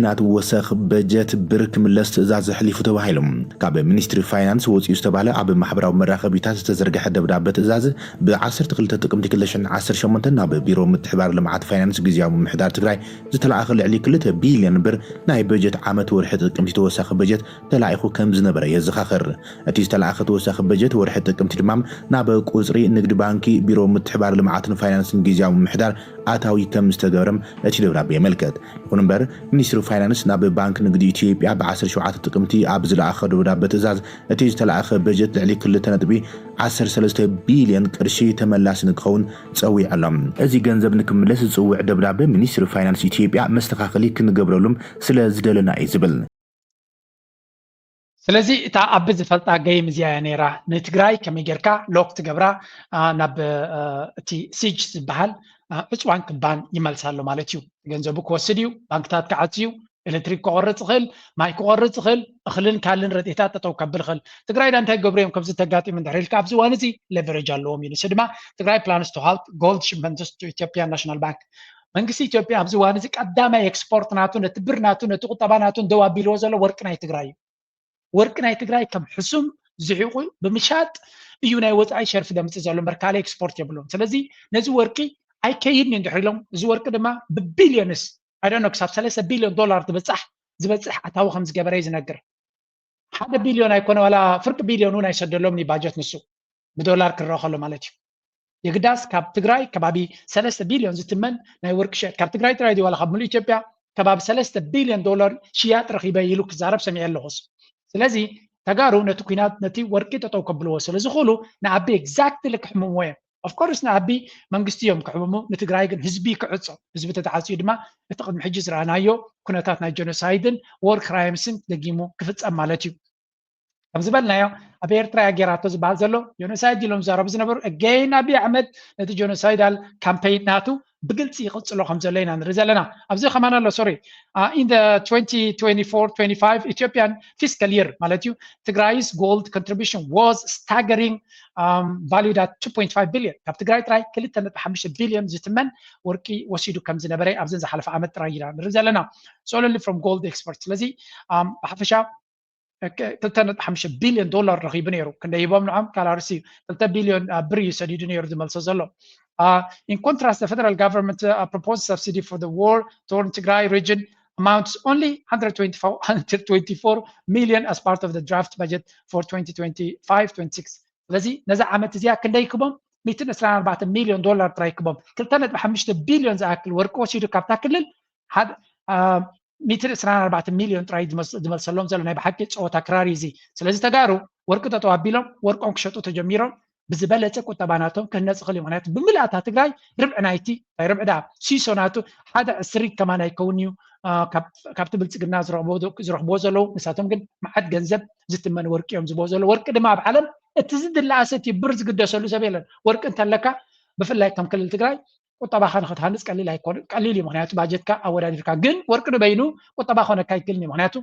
ናት ወሰኽ በጀት ብር ክምለስ ትእዛዝ ኣሕሊፉ ተባሂሉ። ካብ ሚኒስትሪ ፋይናንስ ወፂኡ ዝተባህለ ኣብ ማሕበራዊ መራኸቢታት ዝተዘርግሐ ደብዳበ ትእዛዝ ብ12 ጥቅምቲ ክልተ ሽሕን ዓሰርተ ሸሞንተን ናብ ቢሮ ምትሕባር ልምዓት ፋይናንስ ግዝያዊ ምምሕዳር ትግራይ ዝተለኣኸ ልዕሊ ክልተ ቢልዮን ብር ናይ በጀት ዓመት ወርሒ ጥቅምቲ ተወሳኺ በጀት ተላኢኹ ከም ዝነበረ የዘኻኽር። እቲ ዝተለኣኸ ተወሳኺ በጀት ወርሒ ጥቅምቲ ድማ ናብ ቁፅሪ ንግዲ ባንኪ ቢሮ ምትሕባር ልምዓትን ፋይናንስን ግዝያዊ ምምሕዳር ኣታዊ ከም ዝተገብረም እቲ ደብዳቤ የመልከት። ይኹን እምበር ሚኒስትሪ ፋይናንስ ናብ ባንክ ንግዲ ኢትዮጵያ ብ17 ጥቅምቲ ኣብ ዝለኣኸ ደብዳበ ትእዛዝ እቲ ዝተለኣኸ በጀት ልዕሊ ክልተ ነጥቢ ዓሰርተ ሰለስተ ቢልዮን ቅርሺ ተመላሲ ንክኸውን ጸዊዑ ኣሎ። እዚ ገንዘብ ንክምለስ ዝጽውዕ ደብዳበ ሚኒስትሪ ፋይናንስ ኢትዮጵያ መስተኻኸሊ ክንገብረሉም ስለ ዝደለና እዩ ዝብል። ስለዚ እታ ኣብ ዝፈልጣ ገይም እዚኣ እያ ነይራ። ንትግራይ ከመይ ጌርካ ሎክ ትገብራ ናብ እቲ ሲጅ ዝበሃል ዕፅዋን ክባን ይመልሳ ኣሎ ማለት እዩ። ገንዘቡ ክወስድ እዩ፣ ባንክታት ክዓፅ እዩ፣ ኤሌክትሪክ ክቆርፅ ይኽእል፣ ማይ ክቆርፅ ይኽእል፣ እኽልን ካልን ረድኤታት ጠጠው ከብል ይኽእል። ትግራይ ዳ እንታይ ገብሩ እዮም ከምዚ ተጋጢሙ እንድሕር ኢልካ ኣብዚ እዋን እዚ ሌቨሬጅ ኣለዎም እዩ። ንሱ ድማ ትግራይ plans to halt gold shipments to Ethiopian National Bank። መንግስቲ ኢትዮጵያ ኣብዚ እዋን እዚ ቀዳማይ ኤክስፖርት ናቱ ነቲ ብር ናቱ ነቲ ቁጠባ ናቱ እንደው ኣቢልዎ ዘሎ ወርቂ ናይ ትግራይ እዩ። ወርቂ ናይ ትግራይ ከም ሕሱም ዝሒቑ ብምሻጥ እዩ ናይ ወፃኢ ሸርፊ ደምፅእ ዘሎ እምበር ካልእ ኤክስፖርት የብሎም። ስለዚ ነዚ ወርቂ ኣይከይድን እዩ እንድሕር ኢሎም እዚ ወርቂ ድማ ብቢልዮንስ ኣይ ዶንት ኖ ክሳብ ሰለስተ ቢልዮን ዶላር ዝበፃሕ ዝበፅሕ ኣታዊ ከም ዝገበረ እዩ ዝነግር። ሓደ ቢልዮን ኣይኮነ ዋላ ፍርቂ ቢልዮን እውን ኣይሰደሎም እዩ ባጀት ንሱ ብዶላር ክረአ ከሎ ማለት እዩ። የግዳስ ካብ ትግራይ ከባቢ ሰለስተ ቢልዮን ዝትመን ናይ ወርቂ ሽያጥ ካብ ትግራይ ጥራይ ድዩ ዋላ ካብ ሙሉእ ኢትዮጵያ ከባቢ ሰለስተ ቢልዮን ዶላር ሽያጥ ረኺበ ኢሉ ክዛረብ ሰሚዐ ኣለኹስ። ስለዚ ተጋሩ ነቲ ኩናት ነቲ ወርቂ ጠጠው ከብልዎ ስለ ዝኽእሉ ንኣቢ ኤግዛክትሊ ክሕምምዎ እዮም። ኦፍኮርስ ንኣቢ መንግስቲ እዮም ክሕምሙ፣ ንትግራይ ግን ህዝቢ ክዕጾ፣ ህዝቢ ተተዓፅዩ ድማ እቲ ቅድሚ ሕጂ ዝረኣናዮ ኩነታት ናይ ጀኖሳይድን ዎር ክራይምስን ደጊሙ ክፍፀም ማለት እዩ። ከም ዝበልናዮ ኣብ ኤርትራ እያ ጌራቶ ዝበሃል ዘሎ ጀኖሳይድ ኢሎም ዝዛረቡ ዝነበሩ። ኣገይን ኣብይ ኣሕመድ ነቲ ጀኖሳይዳል ካምፔይን ናቱ ብግልፂ ይቕፅሎ ከም ዘሎ ኢና ንርኢ ዘለና። ኣብዚ ከማን ኣሎ ሶሪ in the twenty twenty-four twenty-five Ethiopian fiscal year ማለት እዩ ትግራይስ gold contribution was staggering valued at two point five billion ካብ ትግራይ ጥራይ ክልተ ነጥቢ ሓሙሽተ ቢልዮን ዝትመን ወርቂ ወሲዱ ከም ዝነበረ ኣብዘን ዝሓለፈ ዓመት ጥራይ ኢና ንርኢ ዘለና። Solely from gold exports። ስለዚ ብሓፈሻ ክልተ ነጥቢ ሓሙሽተ ቢልዮን ዶላር ረኺቡ ነይሩ። ክንደይ ሂቦም ንዖም ካልኣርሲ ክልተ ቢልዮን ብር እዩ ሰዲዱ ነይሩ ዝመልሶ ዘሎ። In contrast, the federal government proposed subsidy for the war torn Tigray region amounts only one hundred twenty-four million as part of the draft budget for twenty twenty-five twenty-six። ስለዚ ነዚ ዓመት እዚኣ ክንደይ ክቦም ሚትን ዕስራን ኣርባዕተን ሚልዮን ዶላር ጥራይ ክቦም ክልተ ነጥቢ ሓሙሽተ ቢልዮን ዝኣክል ወርቂ ወሲዱ ካብታ ክልል ሚትን ዕስራን ኣርባዕተን ሚልዮን ጥራይ ዝመልሰሎም ዘሎ ናይ ብሓቂ ፀወታ ክራር እዩ እዚ። ስለዚ ተጋሩ ወርቂ ጠጠው ኣቢሎም ወርቆም ክሸጡ ተጀሚሮም ብዝበለፀ ቁጠባ ናቶም ክህነፅ ይኽእል እዩ። ምክንያቱ ብምልኣታ ትግራይ ርብዒ ናይቲ ናይ ርብዒ ዳ ሲሶ ናቱ ሓደ ዕስሪት ከማን ኣይከውን እዩ ካብቲ ብልፅግና ዝረኽብዎ ዘለዉ። ንሳቶም ግን መዓት ገንዘብ ዝትመን ወርቂ እዮም ዝብዎ ዘለዉ። ወርቂ ድማ ኣብ ዓለም እቲ ዝድለኣሰ እቲ ብር ዝግደሰሉ ሰብ የለን። ወርቂ እንተለካ ብፍላይ ከም ክልል ትግራይ ቁጠባኻ ንክትሃንፅ ቀሊል ኣይኮን ቀሊል እዩ። ምክንያቱ ባጀትካ ኣወዳዲርካ ግን ወርቂ ንበይኑ ቁጠባ ኮነካ ኣይክልን እዩ። ምክንያቱ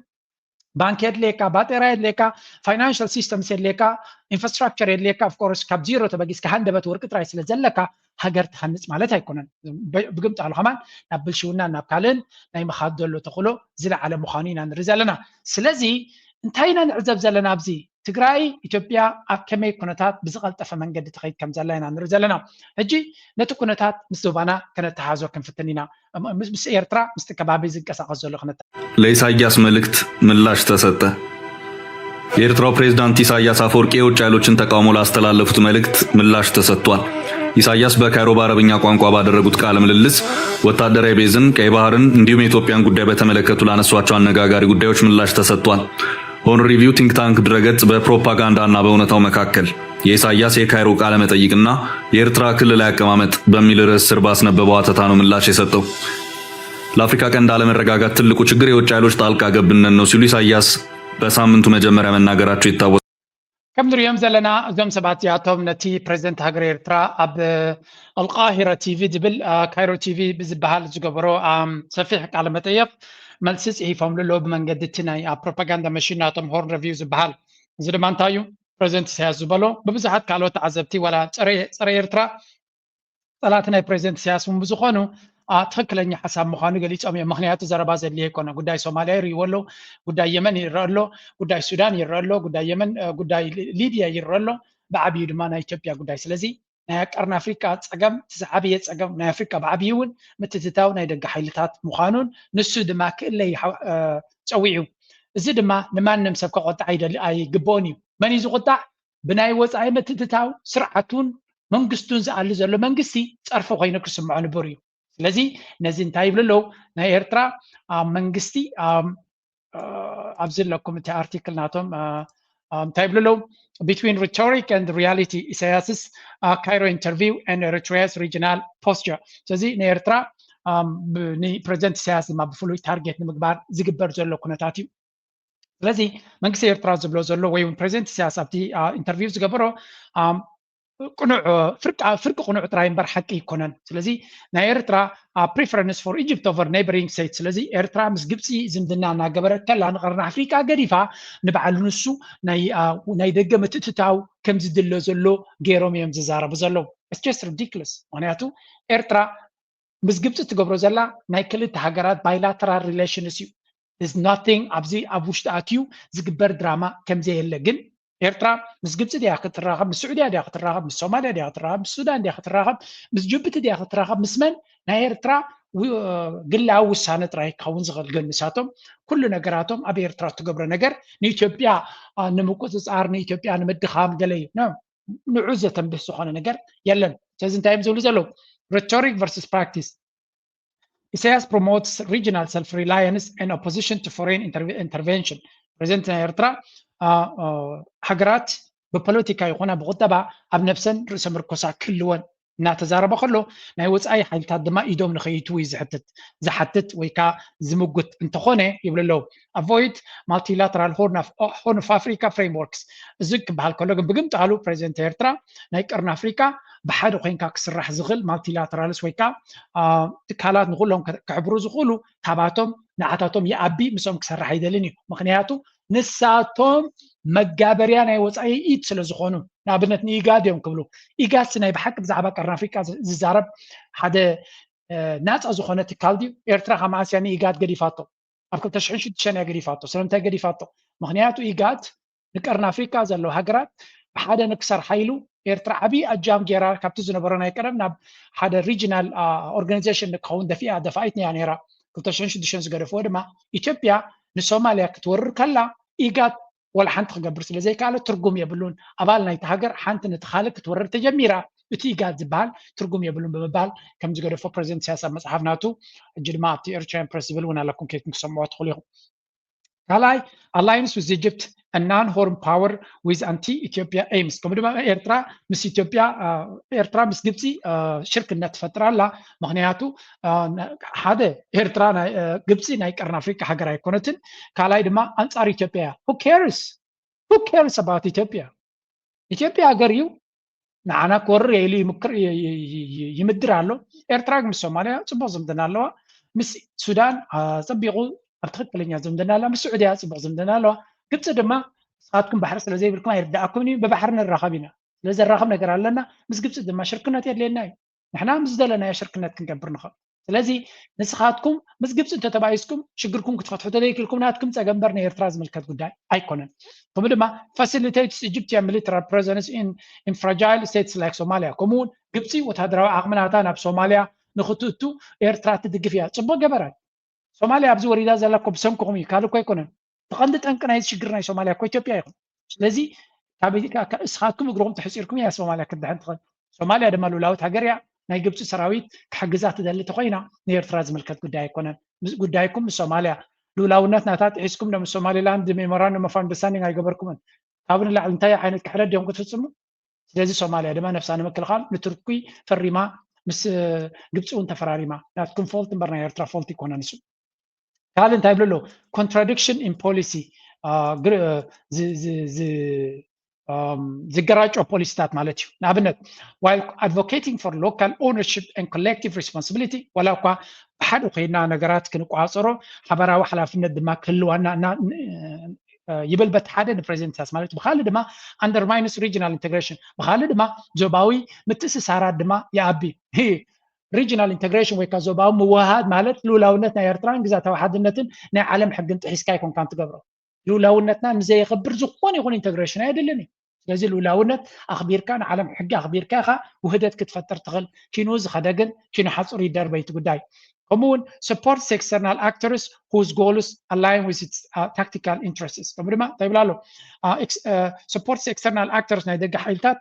ባንክ የድልየካ፣ ባጤራ የድልየካ፣ ፋይናንሻል ሲስተምስ የድልየካ፣ ኢንፍራስትራክቸር የድልየካ። ኦፍኮርስ ካብ ዚሮ ተበጊስካ ሃንደበት ወርቂ ጥራይ ስለ ዘለካ ሃገር ትሃንፅ ማለት ኣይኮነን። ብግምጣሉ ከማን ናብ ብልሽውና ናብ ካልእን ናይ ምኻድ ዘሎ ተኽእሎ ዝለዓለ ምዃኑ ኢና ንርኢ ዘለና። ስለዚ እንታይ ኢና ንዕዘብ ዘለና ኣብዚ ትግራይ ኢትዮጵያ ኣብ ከመይ ኩነታት ብዝቐልጠፈ መንገዲ ትኸይድ ከም ዘላ ኢና ንርኢ ዘለና። ሕጂ ነቲ ኩነታት ምስ ዞባና ከነተሓዞ ክንፍትን ኢና። ምስ ኤርትራ ምስቲ ከባቢ ዝንቀሳቐስ ዘሎ ክነተ ለኢሳያስ መልእክት ምላሽ ተሰጠ። የኤርትራው ፕሬዝዳንት ኢሳያስ አፈወርቂ የውጭ ኃይሎችን ተቃውሞ ላስተላለፉት መልእክት ምላሽ ተሰጥቷል። ኢሳያስ በካይሮ በአረብኛ ቋንቋ ባደረጉት ቃለ ምልልስ ወታደራዊ ቤዝን ቀይ ባህርን እንዲሁም የኢትዮጵያን ጉዳይ በተመለከቱ ላነሷቸው አነጋጋሪ ጉዳዮች ምላሽ ተሰጥቷል። ሆርን ሪቪው ቲንክ ታንክ ድረገጽ በፕሮፓጋንዳና በእውነታው መካከል የኢሳያስ የካይሮ ቃለ መጠይቅና የኤርትራ ክልላዊ አቀማመጥ በሚል ርዕስ ስር ባስነበበው አተታ ነው ምላሽ የሰጠው። ለአፍሪካ ቀንድ አለመረጋጋት ትልቁ ችግር የውጭ ኃይሎች ጣልቃ ገብነት ነው ሲሉ ኢሳያስ በሳምንቱ መጀመሪያ መናገራቸው ይታወሳል። ከም ንሪኦም ዘለና እዞም ሰባት እዚኣቶም ነቲ ፕሬዚደንት ሃገር ኤርትራ ኣብ ኣልቃሂረ ቲቪ ዝብል ካይሮ ቲቪ ብዝበሃል ዝገበሮ ሰፊሕ ቃለ መጠየቕ መልሲ ፅሒፎምሉ ኣለዉ ብመንገዲ እቲ ናይ ፕሮፓጋንዳ መሽን ናቶም ሆርን ሪቪው ዝበሃል። እዚ ድማ እንታይ እዩ? ፕሬዚደንት ኢሳያስ ዝበሎ ብብዙሓት ካልኦት ተዓዘብቲ ዋላ ፀረ ኤርትራ ፀላእቲ ናይ ፕሬዚደንት ኢሳያስ እውን ብዝኾኑ ትክክለኛ ሓሳብ ምዃኑ ገሊፆም እዮም። ምክንያቱ ዘረባ ዘድልዮ ኣይኮነ። ጉዳይ ሶማልያ ይርእይዎ ኣለዉ፣ ጉዳይ የመን ይረአ ኣሎ፣ ጉዳይ ሱዳን ይረአ ኣሎ፣ ጉዳይ የመን፣ ጉዳይ ሊብያ ይረአ ኣሎ። ብዓብዩ ድማ ናይ ኢትዮጵያ ጉዳይ። ስለዚ ናይ ቀርኒ ኣፍሪቃ ፀገም፣ እቲ ዝዓበየ ፀገም ናይ ኣፍሪቃ ብዓብዩ እውን ምትእትታው ናይ ደገ ሓይልታት ምዃኑን ንሱ ድማ ክእለይ ፀዊዑ። እዚ ድማ ንማንም ሰብ ከቆጣዕ ኣይግብኦን እዩ። መን እዩ ዝቁጣዕ? ብናይ ወፃኢ ምትእትታው ስርዓቱን መንግስቱን ዝኣሊ ዘሎ መንግስቲ ፀርፊ ኮይኑ ክስምዖ ንቡር እዩ። ስለዚ ነዚ እንታይ ይብሉ ኣለዉ? ናይ ኤርትራ መንግስቲ ኣብዚ ኣለኩም እቲ ኣርቲክል ናቶም እንታይ ይብሉ ኣለዉ? Between rhetoric and reality, Isaias's Cairo interview and Eritrea's regional posture. ስለዚ ንኤርትራ ንፕረዚደንት ኢሳያስ ድማ ብፍሉይ ታርጌት ንምግባር ዝግበር ዘሎ ኩነታት እዩ። ስለዚ መንግስቲ ኤርትራ ዝብሎ ዘሎ ወይ እውን ፕረዚደንት ኢሳያስ ኣብቲ ኢንተርቪው ዝገበሮ ቅኑዕ ፍርቂ ቅኑዕ ጥራይ እምበር ሓቂ ኣይኮነን። ስለዚ ናይ ኤርትራ preference for Egypt over neighboring state፣ ስለዚ ኤርትራ ምስ ግብፂ ዝምድና እናገበረት ከላ ንቀርኒ ኣፍሪቃ ገዲፋ ንባዕሉ ንሱ ናይ ደገ ምትእትታው ከም ዝድለ ዘሎ ገይሮም እዮም ዝዛረቡ ዘለዉ። It's just ridiculous። ምክንያቱ ኤርትራ ምስ ግብፂ ትገብሮ ዘላ ናይ ክልተ ሃገራት bilateral relations እዩ። Is nothing። ኣብዚ ኣብ ውሽጢ ኣትዩ ዝግበር ድራማ ከምዘየለ ግን ኤርትራ ምስ ግብፂ ድያ ክትራኸብ? ምስ ስዑድያ ድያ ክትራኸብ? ምስ ሶማልያ ድያ ክትራኸብ? ምስ ሱዳን ድያ ክትራኸብ? ምስ ጅቡቲ ድያ ክትራኸብ? ምስ መን? ናይ ኤርትራ ግላዊ ውሳነ ጥራይ ክኸውን ዝኽእል። ግን ንሳቶም ኩሉ ነገራቶም ኣብ ኤርትራ እትገብሮ ነገር ንኢትዮጵያ ንምቁፅፃር፣ ንኢትዮጵያ ንምድኻም ገለ እዩ። ንዑ ዘተንብህ ዝኾነ ነገር የለን። ስለዚ እንታይ እዮም ዝብሉ ዘለዉ? Rhetoric versus practice. Isaias promotes regional self-reliance and opposition to foreign intervention። ፕሬዚደንት ናይ ኤርትራ ሃገራት ብፖለቲካ ይኹና ብቁጠባ ኣብ ነብሰን ርእሰ ምርኮሳ ክህልወን እናተዛረበ ከሎ ናይ ወፃኢ ሓይልታት ድማ ኢዶም ንኸይእትዉ እዩ ዝሕትት ዝሓትት ወይ ከዓ ዝምጉት እንተኾነ ይብሉ ኣለዉ። Avoid multilateral Horn of Africa frameworks። እዚ ክበሃል ከሎ ግን ብግምጣሉ ፕሬዚደንት ኤርትራ ናይ ቀርኒ ኣፍሪካ ብሓደ ኮይንካ ክስራሕ ዝኽእል ማልቲላተራልስ ወይ ከዓ ትካላት ንኩሎም ክሕብሩ ዝኽእሉ ታባቶም ንዓታቶም ይኣቢ ምስኦም ክሰርሕ ኣይደልን እዩ። ምክንያቱ ንሳቶም መጋበርያ ናይ ወፃኢ ኢድ ስለ ዝኾኑ ንኣብነት ንኢጋድ እዮም ክብሉ። ኢጋድ ናይ ብሓቂ ብዛዕባ ቀርኒ ኣፍሪካ ዝዛረብ ሓደ ናፃ ዝኾነ ትካል ድዩ? ኤርትራ ከመኣስያ ንኢጋድ ገዲፋቶ ኣብ ክልተ ሽሕን ሽዱሽተን እያ ገዲፋቶ። ስለምንታይ ገዲፋቶ? ምክንያቱ ኢጋድ ንቀርኒ ኣፍሪካ ዘለዉ ሃገራት ብሓደ ንክሰርሓ ኢሉ ኤርትራ ዓብዪ ኣጃም ገይራ ካብቲ ዝነበሮ ናይ ቀደም ናብ ሓደ regional organization ንክኸውን ደፊኣ ደፋኢት እያ ነይራ። ክልተ ሽሕን ሽዱሽተን ዝገደፍዎ ድማ ኢትዮጵያ ንሶማልያ ክትወርር ከላ ኢጋድ ወላ ሓንቲ ክገብር ስለ ዘይከኣለ ትርጉም የብሉን። ኣባል ናይቲ ሃገር ሓንቲ ነቲ ካልእ ክትወርር ተጀሚራ እቲ ኢጋድ ዝበሃል ትርጉም የብሉን ብምባል ከም ዝገደፎ ፕረዚደንት ኢሳያስ ኣብ መፅሓፍ ናቱ ሕጂ ድማ ኣብቲ ኤርትራያን ፕረስ ዝብል እውን ኣለኩም ከይትኩም ክሰምዕዎ ትኽእሉ ኢኹም። ካልኣይ alliance with Egypt, a non-Horn power with anti-Ethiopia aims። ከምኡ ድማ ኤርትራ ምስ ኢትዮጵያ ኤርትራ ምስ ግብፂ ሽርክነት ትፈጥር ኣላ። ምክንያቱ ሓደ ኤርትራ ግብፂ ናይ ቀርኒ ኣፍሪካ ሃገር ኣይኮነትን። ካልኣይ ድማ ኣንፃር ኢትዮጵያ እያ። Who cares? Who cares about ኢትዮጵያ? ኢትዮጵያ ሃገር እዩ። ንዓና ክወርር ኢሉ ይምድር ኣሎ። ኤርትራ ግን ምስ ሶማልያ ፅቡቅ ዝምድና ኣለዋ። ምስ ሱዳን ፀቢቁ ኣብ ትክክለኛ ዝምድና ኣለዋ። ምስ ስዑድያ ፅቡቅ ዝምድና ኣለዋ። ግብፂ ድማ ንስኻትኩም ባሕሪ ስለዘይብልኩም ኣይርዳእኩም እዩ፣ ብባሕሪ ንራኸብ ኢና። ስለዘራኸብ ነገር ኣለና። ምስ ግብፂ ድማ ሽርክነት የድልየና እዩ። ንሕና ምስ ዝደለናዮ ሽርክነት ክንገብር ንኽእል። ስለዚ ንስኻትኩም ምስ ግብፂ እንተተባኢስኩም ሽግርኩም ክትፈትሑ ተዘይክልኩም ናትኩም ፀገም እምበር ንኤርትራ ዝምልከት ጉዳይ ኣይኮነን። ከምኡ ድማ facilitates Egyptian military presence in fragile states like Somalia። ከምኡ እውን ግብፂ ወታደራዊ ዓቕሚ ናታ ናብ ሶማልያ ንክትእቱ ኤርትራ ትድግፍ እያ። ፅቡቅ ገበረት። ሶማልያ ኣብዚ ወሪዳ ዘላ እኮ ብሰንክኹም እዩ፣ ካልእ እኮ ኣይኮነን። እቲ ቀንዲ ጠንቂ ናይ ሽግር ናይ ሶማልያ እኮ ኢትዮጵያ ኢኹም። ስለዚ እስኻትኩም እግርኹም ተሕፂርኩም እያ ሶማልያ ክትድሕን ትኽእል። ሶማልያ ድማ ሉላዊት ሃገር እያ። ናይ ግብፂ ሰራዊት ክሕግዛ ትደሊ ተኮይና ንኤርትራ ዝምልከት ጉዳይ ኣይኮነን። ጉዳይኩም ምስ ሶማልያ ሉላውነት ናታ ጥሒስኩም ዶ ምስ ሶማሊላንድ ሜሞራንዱም ኦፍ ኣንደርስታንዲንግ ኣይገበርኩምን? ካብኡ ንላዕሊ እንታይ ዓይነት ክሕደት ዲኹም ክትፍፅሙ? ስለዚ ሶማልያ ድማ ነብሳ ንምክልኻል ንቱርኪ ፈሪማ ምስ ግብፂ እውን ተፈራሪማ። ናትኩም ፎልት እምበር ናይ ኤርትራ ፎልት ይኮነ ንሱ። ካልእ እንታይ ይብሉ ኣለዉ? Contradiction in policy፣ ዝገራጮ ፖሊሲታት ማለት እዩ። ንኣብነት while advocating for local ownership and collective responsibility፣ ዋላ እኳ ብሓደ ኮይና ነገራት ክንቋፀሮ ሓበራዊ ሓላፍነት ድማ ክህልዋና ይብል በቲ ሓደ ንፕሬዚደንት ኢሳያስ ማለት እዩ። ብካልእ ድማ undermines regional integration፣ ብካልእ ድማ ዞባዊ ምትእስሳራት ድማ ይኣቢ። regional integration ወይ ከዓ ዞባዊ ምውህሃድ ማለት ልኡላውነት ናይ ኤርትራን ግዛታዊ ሓድነትን ናይ ዓለም ሕግን ጥሒስካ ኣይኮንካን ትገብሮ። ልኡላውነትና ንዘየኽብር ዝኾነ ይኹን ኢንተግሬሽን ኣየድልን እዩ። ስለዚ ልኡላውነት ኣኽቢርካ ንዓለም ሕጊ ኣኽቢርካ ኢኻ ውህደት ክትፈጥር ትኽእል። ኪኑ ዝኸደ ግን ኪኑ ሓፁር ይደርበይ እቲ ጉዳይ። ከምኡ እውን support external actors whose goals align with its uh, tactical interests ከምኡ ድማ እንታይ ይብላ ኣሎ support external actors ናይ ደገ ሓይልታት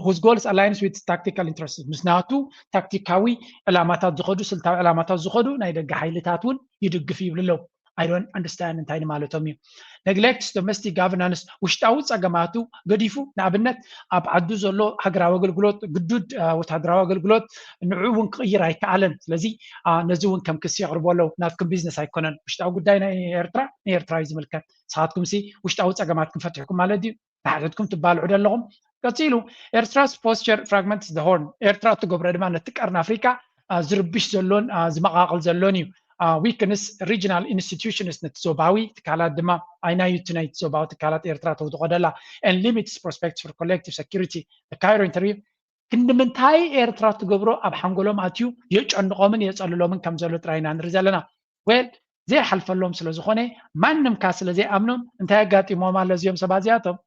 whose goals aligns with tactical interests ምስ ናቱ ታክቲካዊ ዕላማታት ዝኸዱ ስልታዊ ዕላማታት ዝኸዱ ናይ ደገ ሓይልታት እውን ይድግፍ ይብሉ ኣለዉ። I don't understand እንታይ ንማለቶም እዩ። Neglects domestic governance ውሽጣዊ ፀገማቱ ገዲፉ ንኣብነት ኣብ ዓዱ ዘሎ ሃገራዊ ኣገልግሎት ግዱድ ወታደራዊ ኣገልግሎት ንዑ እውን ክቕይር ኣይከኣለን። ስለዚ ነዚ እውን ከም ክሲ የቕርቡ ኣለዉ። ናትኩም ቢዝነስ ኣይኮነን ውሽጣዊ ጉዳይ ናይ ኤርትራ ንኤርትራ እዩ ዝምልከት። ንስኻትኩም ሲ ውሽጣዊ ፀገማትኩም ፈቲሕኩም ማለት ድዩ? ንሓድሕድኩም ትባልዑ ዶ ኣለኹም? ቀፂሉ ኤርትራስ posture fragments the horn ኤርትራ እትገብሮ ድማ ነቲ ቀርኒ ኣፍሪቃ ዝርብሽ ዘሎን ዝመቓቕል ዘሎን እዩ። Weakens regional institutions ነቲ ዞባዊ ትካላት ድማ ኣይናዩ እቲ ናይቲ ዞባዊ ትካላት ኤርትራ ተውድቖ ደላ and limits prospects for collective security። The Cairo interview ክንዲ ምንታይ ኤርትራ ትገብሮ ኣብ ሓንጎሎም ኣትዩ የጨንቖምን የፀልሎምን ከም ዘሎ ጥራይ ኢና ንርኢ ዘለና። Well ዘይሓልፈሎም ስለ ዝኾነ ማንም ካ ስለ ዘይኣምኖም እንታይ ኣጋጢሞም ኣሎ እዚኦም ሰባት እዚኣቶም?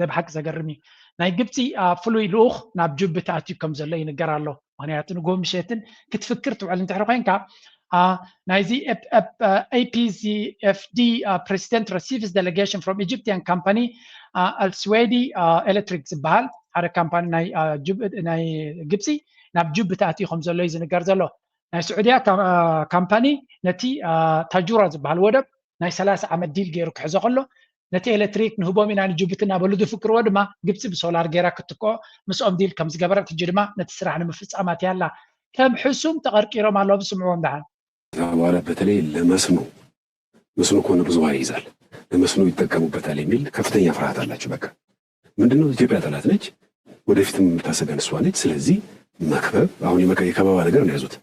ብሓቂ ዘገርም እዩ። ናይ ግብፂ ፍሉይ ልኡኽ ናብ ጁብ ተኣትዩ ከም ዘሎ ይንገር ኣሎ። ምክንያቱ ንጎ ምሸትን ክትፍክር ትውዕል እንድሕሪ ኮይንካ ናይዚ A P Z F D president receives delegation from Egyptian company Al Suwaidi Electric ዝበሃል ሓደ ካምፓኒ ናይ ግብፂ ናብ ጁብ ተኣትዩ ከም ዘሎ እዩ ዝንገር ዘሎ። ናይ ስዑድያ ካምፓኒ ነቲ ታጁራ ዝበሃል ወደብ ናይ ሰላሳ ዓመት ዲል ገይሩ ክሕዞ ከሎ ነቲ ኤሌክትሪክ ንህቦም ኢና ንጅቡቲ እናበሉ ዝፍክርዎ ድማ ግብፂ ብሶላር ገይራ ክትክኦ ምስኦም ዲል ከም ዝገበረት ሕጂ ድማ ነቲ ስራሕ ንምፍፃም ኣትያ ኣላ። ከም ሕሱም ተቐርቂሮም ኣለዉ ዝስምዕዎም ደሓን። ከዛ በኋላ በተለይ ለመስኖ መስኖ ከሆነ ብዙ ውሃ ይይዛል ለመስኖ ይጠቀሙበታል የሚል ከፍተኛ ፍርሃት አላቸው። በቃ ምንድነው ኢትዮጵያ ጠላት ነች፣ ወደፊትም የምታሰጋን እሷ ነች። ስለዚህ መክበብ አሁን የከበባ ነገር ነው የያዙት።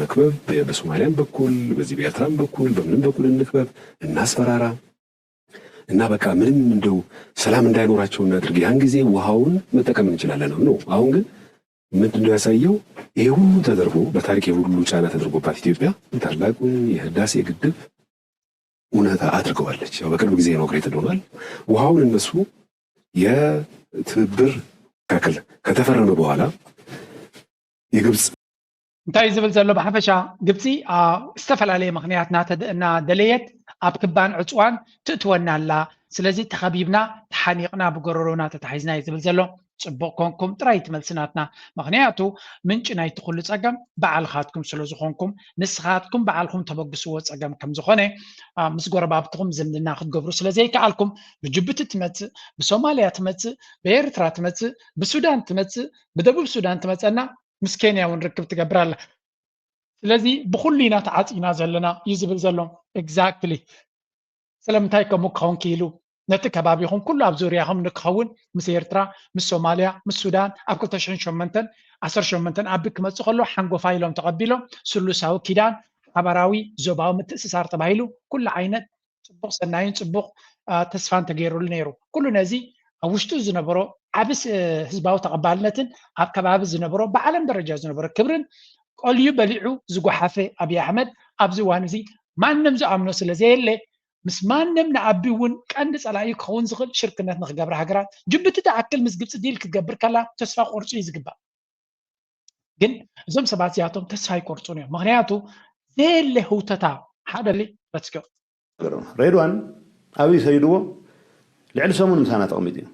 መክበብ በሶማሊያም በኩል በዚህ በኤርትራም በኩል በምንም በኩል እንክበብ፣ እናስፈራራ እና በቃ ምንም እንደው ሰላም እንዳይኖራቸው እናድርግ። ያን ጊዜ ውሃውን መጠቀም እንችላለን ነው። አሁን ግን ምንድነው ያሳየው? ይሄ ሁሉ ተደርጎ በታሪክ ይሄ ሁሉ ጫና ተደርጎባት ኢትዮጵያ ታላቁን የህዳሴ ግድብ እውነታ አድርገዋለች። ያው በቅርብ ጊዜ ኢኖግሬትድ ሆኗል። ውሃውን እነሱ የትብብር መካከል ከተፈረመ በኋላ የግብፅ እንታይ ዝብል ዘሎ ብሓፈሻ ግብፂ ዝተፈላለየ ምክንያት እናደለየት ኣብ ክባን ዕፅዋን ትእትወና ኣላ። ስለዚ ተኸቢብና ተሓኒቕና ብጎረሮና ተታሒዝና እዩ ዝብል ዘሎ። ፅቡቕ ኮንኩም ጥራይ ትመልሲ ናትና። ምክንያቱ ምንጪ ናይቲ ኩሉ ፀገም ባዕልኻትኩም ስለ ዝኾንኩም ንስኻትኩም ባዕልኹም ተበግስዎ ፀገም ከም ዝኾነ ምስ ጎረባብትኹም ዝምድና ክትገብሩ ስለ ዘይከኣልኩም ብጅቡቲ ትመፅእ፣ ብሶማልያ ትመፅእ፣ ብኤርትራ ትመፅእ፣ ብሱዳን ትመፅእ፣ ብደቡብ ሱዳን ትመፀና ምስ ኬንያ እውን ርክብ ትገብር ኣላ። ስለዚ ብኩሉ ኢና ተዓፂና ዘለና እዩ ዝብል ዘሎ። Exactly ስለምንታይ ከምኡ ክኸውን ክኢሉ? ነቲ ከባቢኹም ኩሉ ኣብ ዙርያኹም ንክኸውን ምስ ኤርትራ፣ ምስ ሶማልያ፣ ምስ ሱዳን ኣብ ክልተ ሽሕን ሸሞንተን ዓሰርተ ሸሞንተን ኣቢ ክመፅእ ከሎ ሓንጎፋይ ኢሎም ተቐቢሎም ስሉሳዊ ኪዳን ሓበራዊ ዞባዊ ምትእስሳር ተባሂሉ ኩሉ ዓይነት ፅቡቕ ሰናይን ፅቡቕ ተስፋን ተገይሩሉ ነይሩ። ኩሉ ነዚ ኣብ ውሽጡ ዝነበሮ ዓቢ ህዝባዊ ተቐባልነትን ኣብ ከባቢ ዝነበሮ ብዓለም ደረጃ ዝነበሮ ክብርን ቀልዩ በሊዑ ዝጓሓፈ ኣብይ ኣሕመድ ኣብዚ እዋን እዚ ማንም ዝኣምኖ ስለ ዘየለ ምስ ማንም ንኣቢ እውን ቀንዲ ጸላኢ ክኸውን ዝኽእል ሽርክነት ንክገብራ ሃገራት ጅቡቲ ትኣክል ምስ ግብፂ ዲል ክትገብር ከላ ተስፋ ክቆርፁ እዩ ዝግባእ። ግን እዞም ሰባት እዚኣቶም ተስፋ ኣይቆርፁን እዮም። ምክንያቱ ዘየለ ህውተታ ሓደ ሊ በትስኪ ሬድዋን ኣብይ ሰይድዎ ልዕሊ ሰሙን ምሳና ተቐሚጡ እዩ።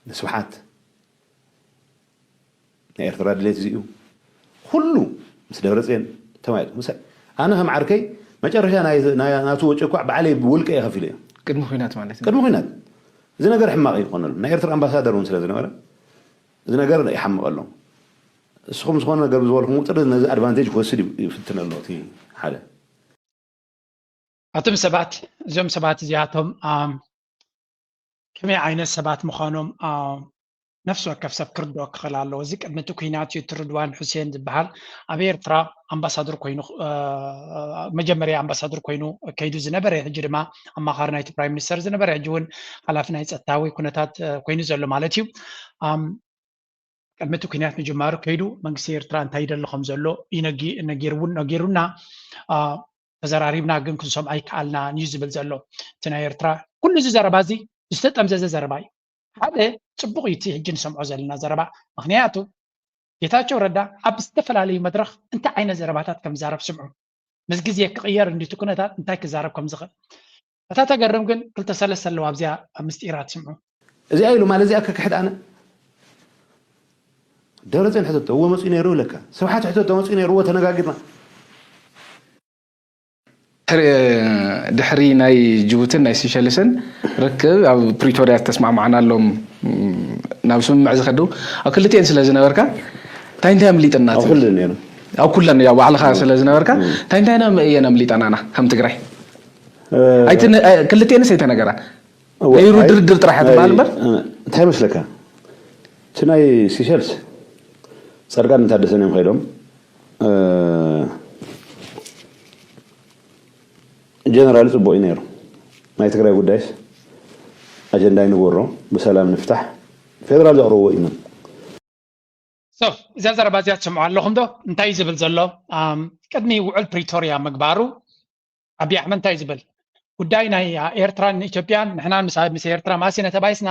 ንስብሓት ናይ ኤርትራ ድሌት እዚ እዩ። ኩሉ ምስ ደብረፅዮን ተማይጡ ኣነ ከም ዓርከይ መጨረሻ ናቱ ወጪ እኳ ባዕለይ ብውልቀ እየ ከፊለ እየ። ቅድሚ ኩናት ማለት እዩ። ቅድሚ ኩናት እዚ ነገር ሕማቕ ይኾነሉ ናይ ኤርትራ ኣምባሳደር እውን ስለ ዝነበረ እዚ ነገር ይሓምቐሎም። እስኹም ዝኾነ ነገር ዝበልኩም ቁፅሪ ነዚ ኣድቫንቴጅ ክወስድ ይፍትን ኣሎ እቲ ሓደ። ኣቶም ሰባት እዚኦም ሰባት እዚኣቶም ከመይ ዓይነት ሰባት ምዃኖም ነፍሲ ወከፍ ሰብ ክርድኦ ክኽእል ኣለዎ። እዚ ቅድሚ እቲ ኩናት እዩ። እቲ ርድዋን ሑሴን ዝበሃል ኣብ ኤርትራ ኣምባሳደር ኮይኑ መጀመርያ ኣምባሳደር ኮይኑ ከይዱ ዝነበረ ሕጂ ድማ ኣማኻሪ ናይቲ ፕራይም ሚኒስተር ዝነበረ ሕጂ እውን ሓላፊ ናይ ፀጥታዊ ኩነታት ኮይኑ ዘሎ ማለት እዩ። ቅድሚ እቲ ኩናት ምጅማሩ ከይዱ መንግስቲ ኤርትራ እንታይ ይደሊ ከም ዘሎ እዩ ነጊ- ነጊርውን ነጊሩና። አ፣ ተዘራሪብና ግን ክንሰምዖ ኣይከኣልናን እዩ ዝብል ዘሎ። እቲ ናይ ኤርትራ ኩሉ እዚ ዘረባ እዚ ዝተጠምዘዘ ዘረባ እዩ። ሓደ ጽቡቕ እዩ እቲ ሕጂ ንሰምዖ ዘለና ዘረባ፣ ምክንያቱ ጌታቸው ረዳ ኣብ ዝተፈላለዩ መድረኽ እንታይ ዓይነት ዘረባታት ከም ዝዛረብ ስምዑ። ምስ ግዜ ክቕየር እንዲቲ ኩነታት እንታይ ክዛረብ ከም ዝኽእል። እታ ተገርም ግን ክልተ ሰለስተ ኣለዋ ኣብዚኣ ኣብ ምስጢራት ስምዑ። እዚኣ ኢሉ ማለት እዚኣ ከክሕድ ኣነ ደብረፅዮን ሕተቶ እዎ መፅኡ ነይሩ ይብለካ። ስብሓት ሕተቶ መፅኡ ነይሩ እዎ ተነጋጊርና። ድሕሪ ናይ ጅቡትን ናይ ሲሸልስን ርክብ ኣብ ፕሪቶርያ ዝተስማዕማዕናሎም ናብ ስምምዕ ዝኸዱ ኣብ ክልቲኤን ስለ ዝነበርካ እንታይ እንታይ ኣምሊጥና ኣብ ኩለን ነይሩ ኣብ ኩለን ያው ባዕልኻ ስለ ዝነበርካ እንታይ እንታይ ና እየን ኣምሊጣናና ከም ትግራይ ኣይትን ክልቲኤንስ ኣይተነገራ ነይሩ ድርድር ጥራሕ ትበሃል እምበር እንታይ መስለካ እቲ ናይ ሲሸልስ ፃድቃን ታደሰን እዮም ከይዶም ጀነራል ፅቡቅ እዩ ነይሩ ናይ ትግራይ ጉዳይስ ኣጀንዳ ይንበሮ ብሰላም ንፍታሕ ፌደራል ዘቅርብዎ እዩ እዛ ዘረባ እዚኣ ትሰምዑ ኣለኹም ዶ እንታይ ዝብል ዘሎ ቅድሚ ውዕል ፕሪቶርያ ምግባሩ ኣብይ ኣሕመድ እንታይ ዝብል ጉዳይ ናይ ኤርትራን ኢትዮጵያን ንሕና ምስ ኤርትራ ማሲነ ተባይስና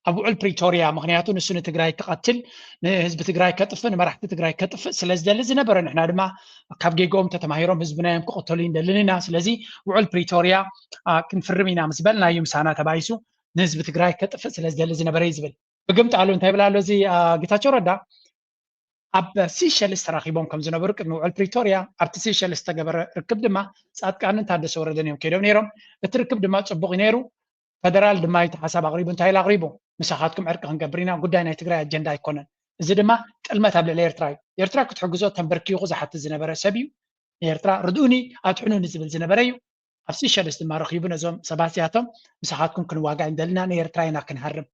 ኣብ ውዕል ፕሪቶርያ ምክንያቱ ንሱ ንትግራይ ክቐትል ንህዝቢ ትግራይ ከጥፍእ ንመራሕቲ ትግራይ ከጥፍእ ስለ ዝደሊ ዝነበረ ንሕና ድማ ካብ ጌግኦም ተተማሂሮም ህዝብና እዮም ክቐተሉ ይንደልን ኢና ስለዚ ውዕል ፕሪቶርያ ክንፍርም ኢና ምስ በልና እዩ ምሳና ተባይሱ ንህዝቢ ትግራይ ከጥፍእ ስለ ዝደሊ ዝነበረ እዩ ዝብል ብግምጣሉ እንታይ ብላ ኣሎ እዚ ጌታቸው ረዳ ኣብ ሲሸልስ ተራኺቦም ከም ዝነበሩ ቅድሚ ውዕል ፕሪቶርያ ኣብቲ ሲሸልስ ዝተገበረ ርክብ ድማ ፃድቃንን ታደሰ ወረደን እዮም ከይዶም ነይሮም እቲ ርክብ ድማ ፅቡቕ ነይሩ ፈደራል ድማ እቲ ሓሳብ ኣቕሪቡ እንታይ ኢሉ ኣቕሪቡ ምሳኻትኩም ዕርቂ ክንገብር ኢና ጉዳይ ናይ ትግራይ ኣጀንዳ ኣይኮነን እዚ ድማ ጥልመት ኣብ ልዕሊ ኤርትራ እዩ ኤርትራ ክትሕግዞ ተንበርኪኹ ዝሓትት ዝነበረ ሰብ እዩ ንኤርትራ ርድኡኒ ኣድሕኑኒ ዝብል ዝነበረ እዩ ኣብ ሲሸልስ ድማ ረኺቡ ነዞም ሰባት እዚኣቶም ምሳኻትኩም ክንዋጋእ እንደልና ንኤርትራ ኢና ክንሃርም